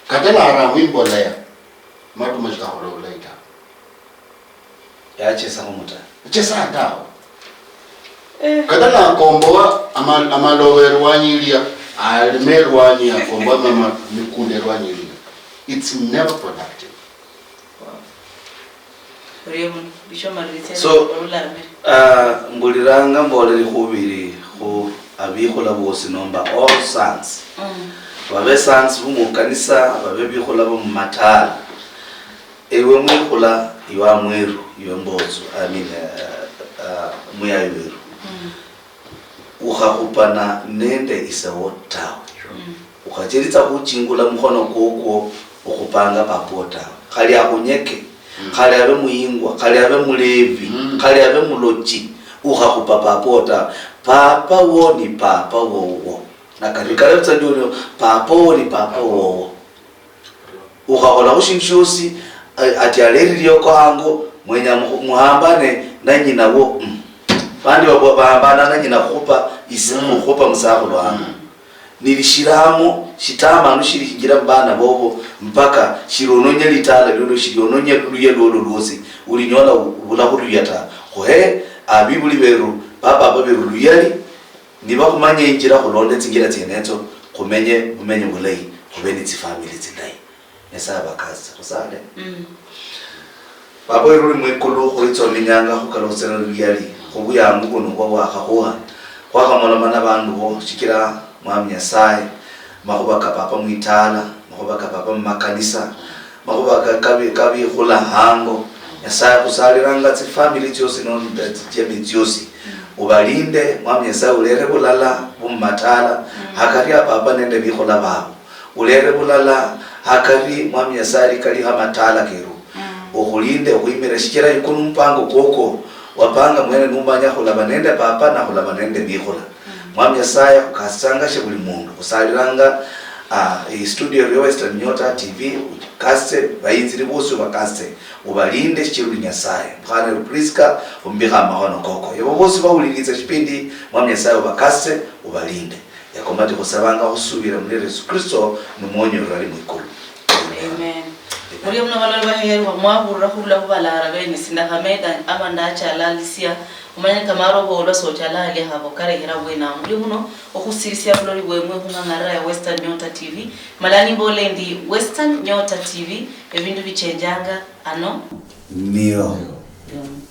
kata naramo imbolea, matuma shikakhola obulayi tawe. Yachesakho muta. Achesa tawe. Eh. Kata nakomboa ama- amaloba erwanyi ilia, alime erwanyi, akomboa ama- mikunda erwanyi ilia. It's never productive. Wow. Orio muno, bisho malirisia. So, na- uh, mbuliranga mbolere khubiri khu abikhula bosi nomba all sons. Mm. Babe sons bo mukanisa, babe bikhula bo mumatala. Ewe mwikhula, iwe amweru, iwe mbotsu, I mean, uh, uh, muyayi weru. Mm. Ukhakhupana nende isewo tawe. Mm. Ukhacheritsa khuchingula mukhono kwokwo okhupanga papawo tawe. Khali akhunyeke, mm, khali abe muyingwa, khali abe mulevi, mm, khali abe mulochi, ukhakhupa papawo tawe. Papa wo ni papa wowo. Nakali kale butswa ndio, papa wo ni papa wowo. Ukhakholakho shindu shiosi, a- ati alere lioko hango, mwenya mu- muhambane na nyina wo. Mm. Bandi babo bahambana na nyina khukhupa isi- mm, khukhupa musakhulu hango. Mm. Nilishilamo shitamanu shilinjira mubana bobo mpaka shilononye litala lilio, shiliononye luluya lwolo lwosi, ulinyola u- ubula khuluya ta. Khuhe abibuli beru, bababa beru luyali, nibakhumanya injira khulonde tsinjira tsienetso, khumenye bumenyi bulayi, khube nitsifamily tsindayi. Nyasaye abakasitse. Khusale. Mm. Baba weru uli mwikulu, khwitsa omenyanga khukalukhitsira luyali khubuyangu buno bwa bwakhakhuha. Khwakhamoloma nabandu bo, shichira Mwami Nyasaye, makhuba ka papa mwitala, makhuba ka papa mumakanisa, makhuba ka- kabi- kabikhula hango. Nyasaye, khusalilanga tsifamily tsiosi nende tsijamii tsiosi, ubalinde. Mwami Nyasaye, ulere bulala bumumatala hakari a papa nende bikhula babo. Ulere bulala hakari, Mwami Nyasaye, likali amatala keru. Mm. Okhulinde, okhwimire, shichira yiko numupango kwokwo, wapanga mwene numanya khulaba nende papa na khulaba nende bikhula. Mm. Mwami Nyasaye, khukasitsangashe buli mundu, khusalilanga, ah, istudio ya Western Nyota T V, ukasitse, bayinziri bosi obakasitse, ubalinde, shichira uli Nyasaye. Mukhana Prisca, khumbikha amakhono koko. Yabo bosi bawulilitsa shipindi, Mwami Nyasaye, ubakasitse, ubalinde. Yakomati khusabanga khusubira mu lira Yesu Kristo, ni mwonyorera ali mwikulu. Amen. Murio muno baloli baherwa, mwahulira khurula khubalara bene, sindakhameda aba ndachalalisia, umanye kamaro bolwa sochalalia habo karehera bwena. Murio muno okhusirisia buloli bwemwe khung'ang'arira ya Western Nyota T V. Malani mbole ndi Western Nyota T V, ebindu bichenjanga ano. Nio. Mm.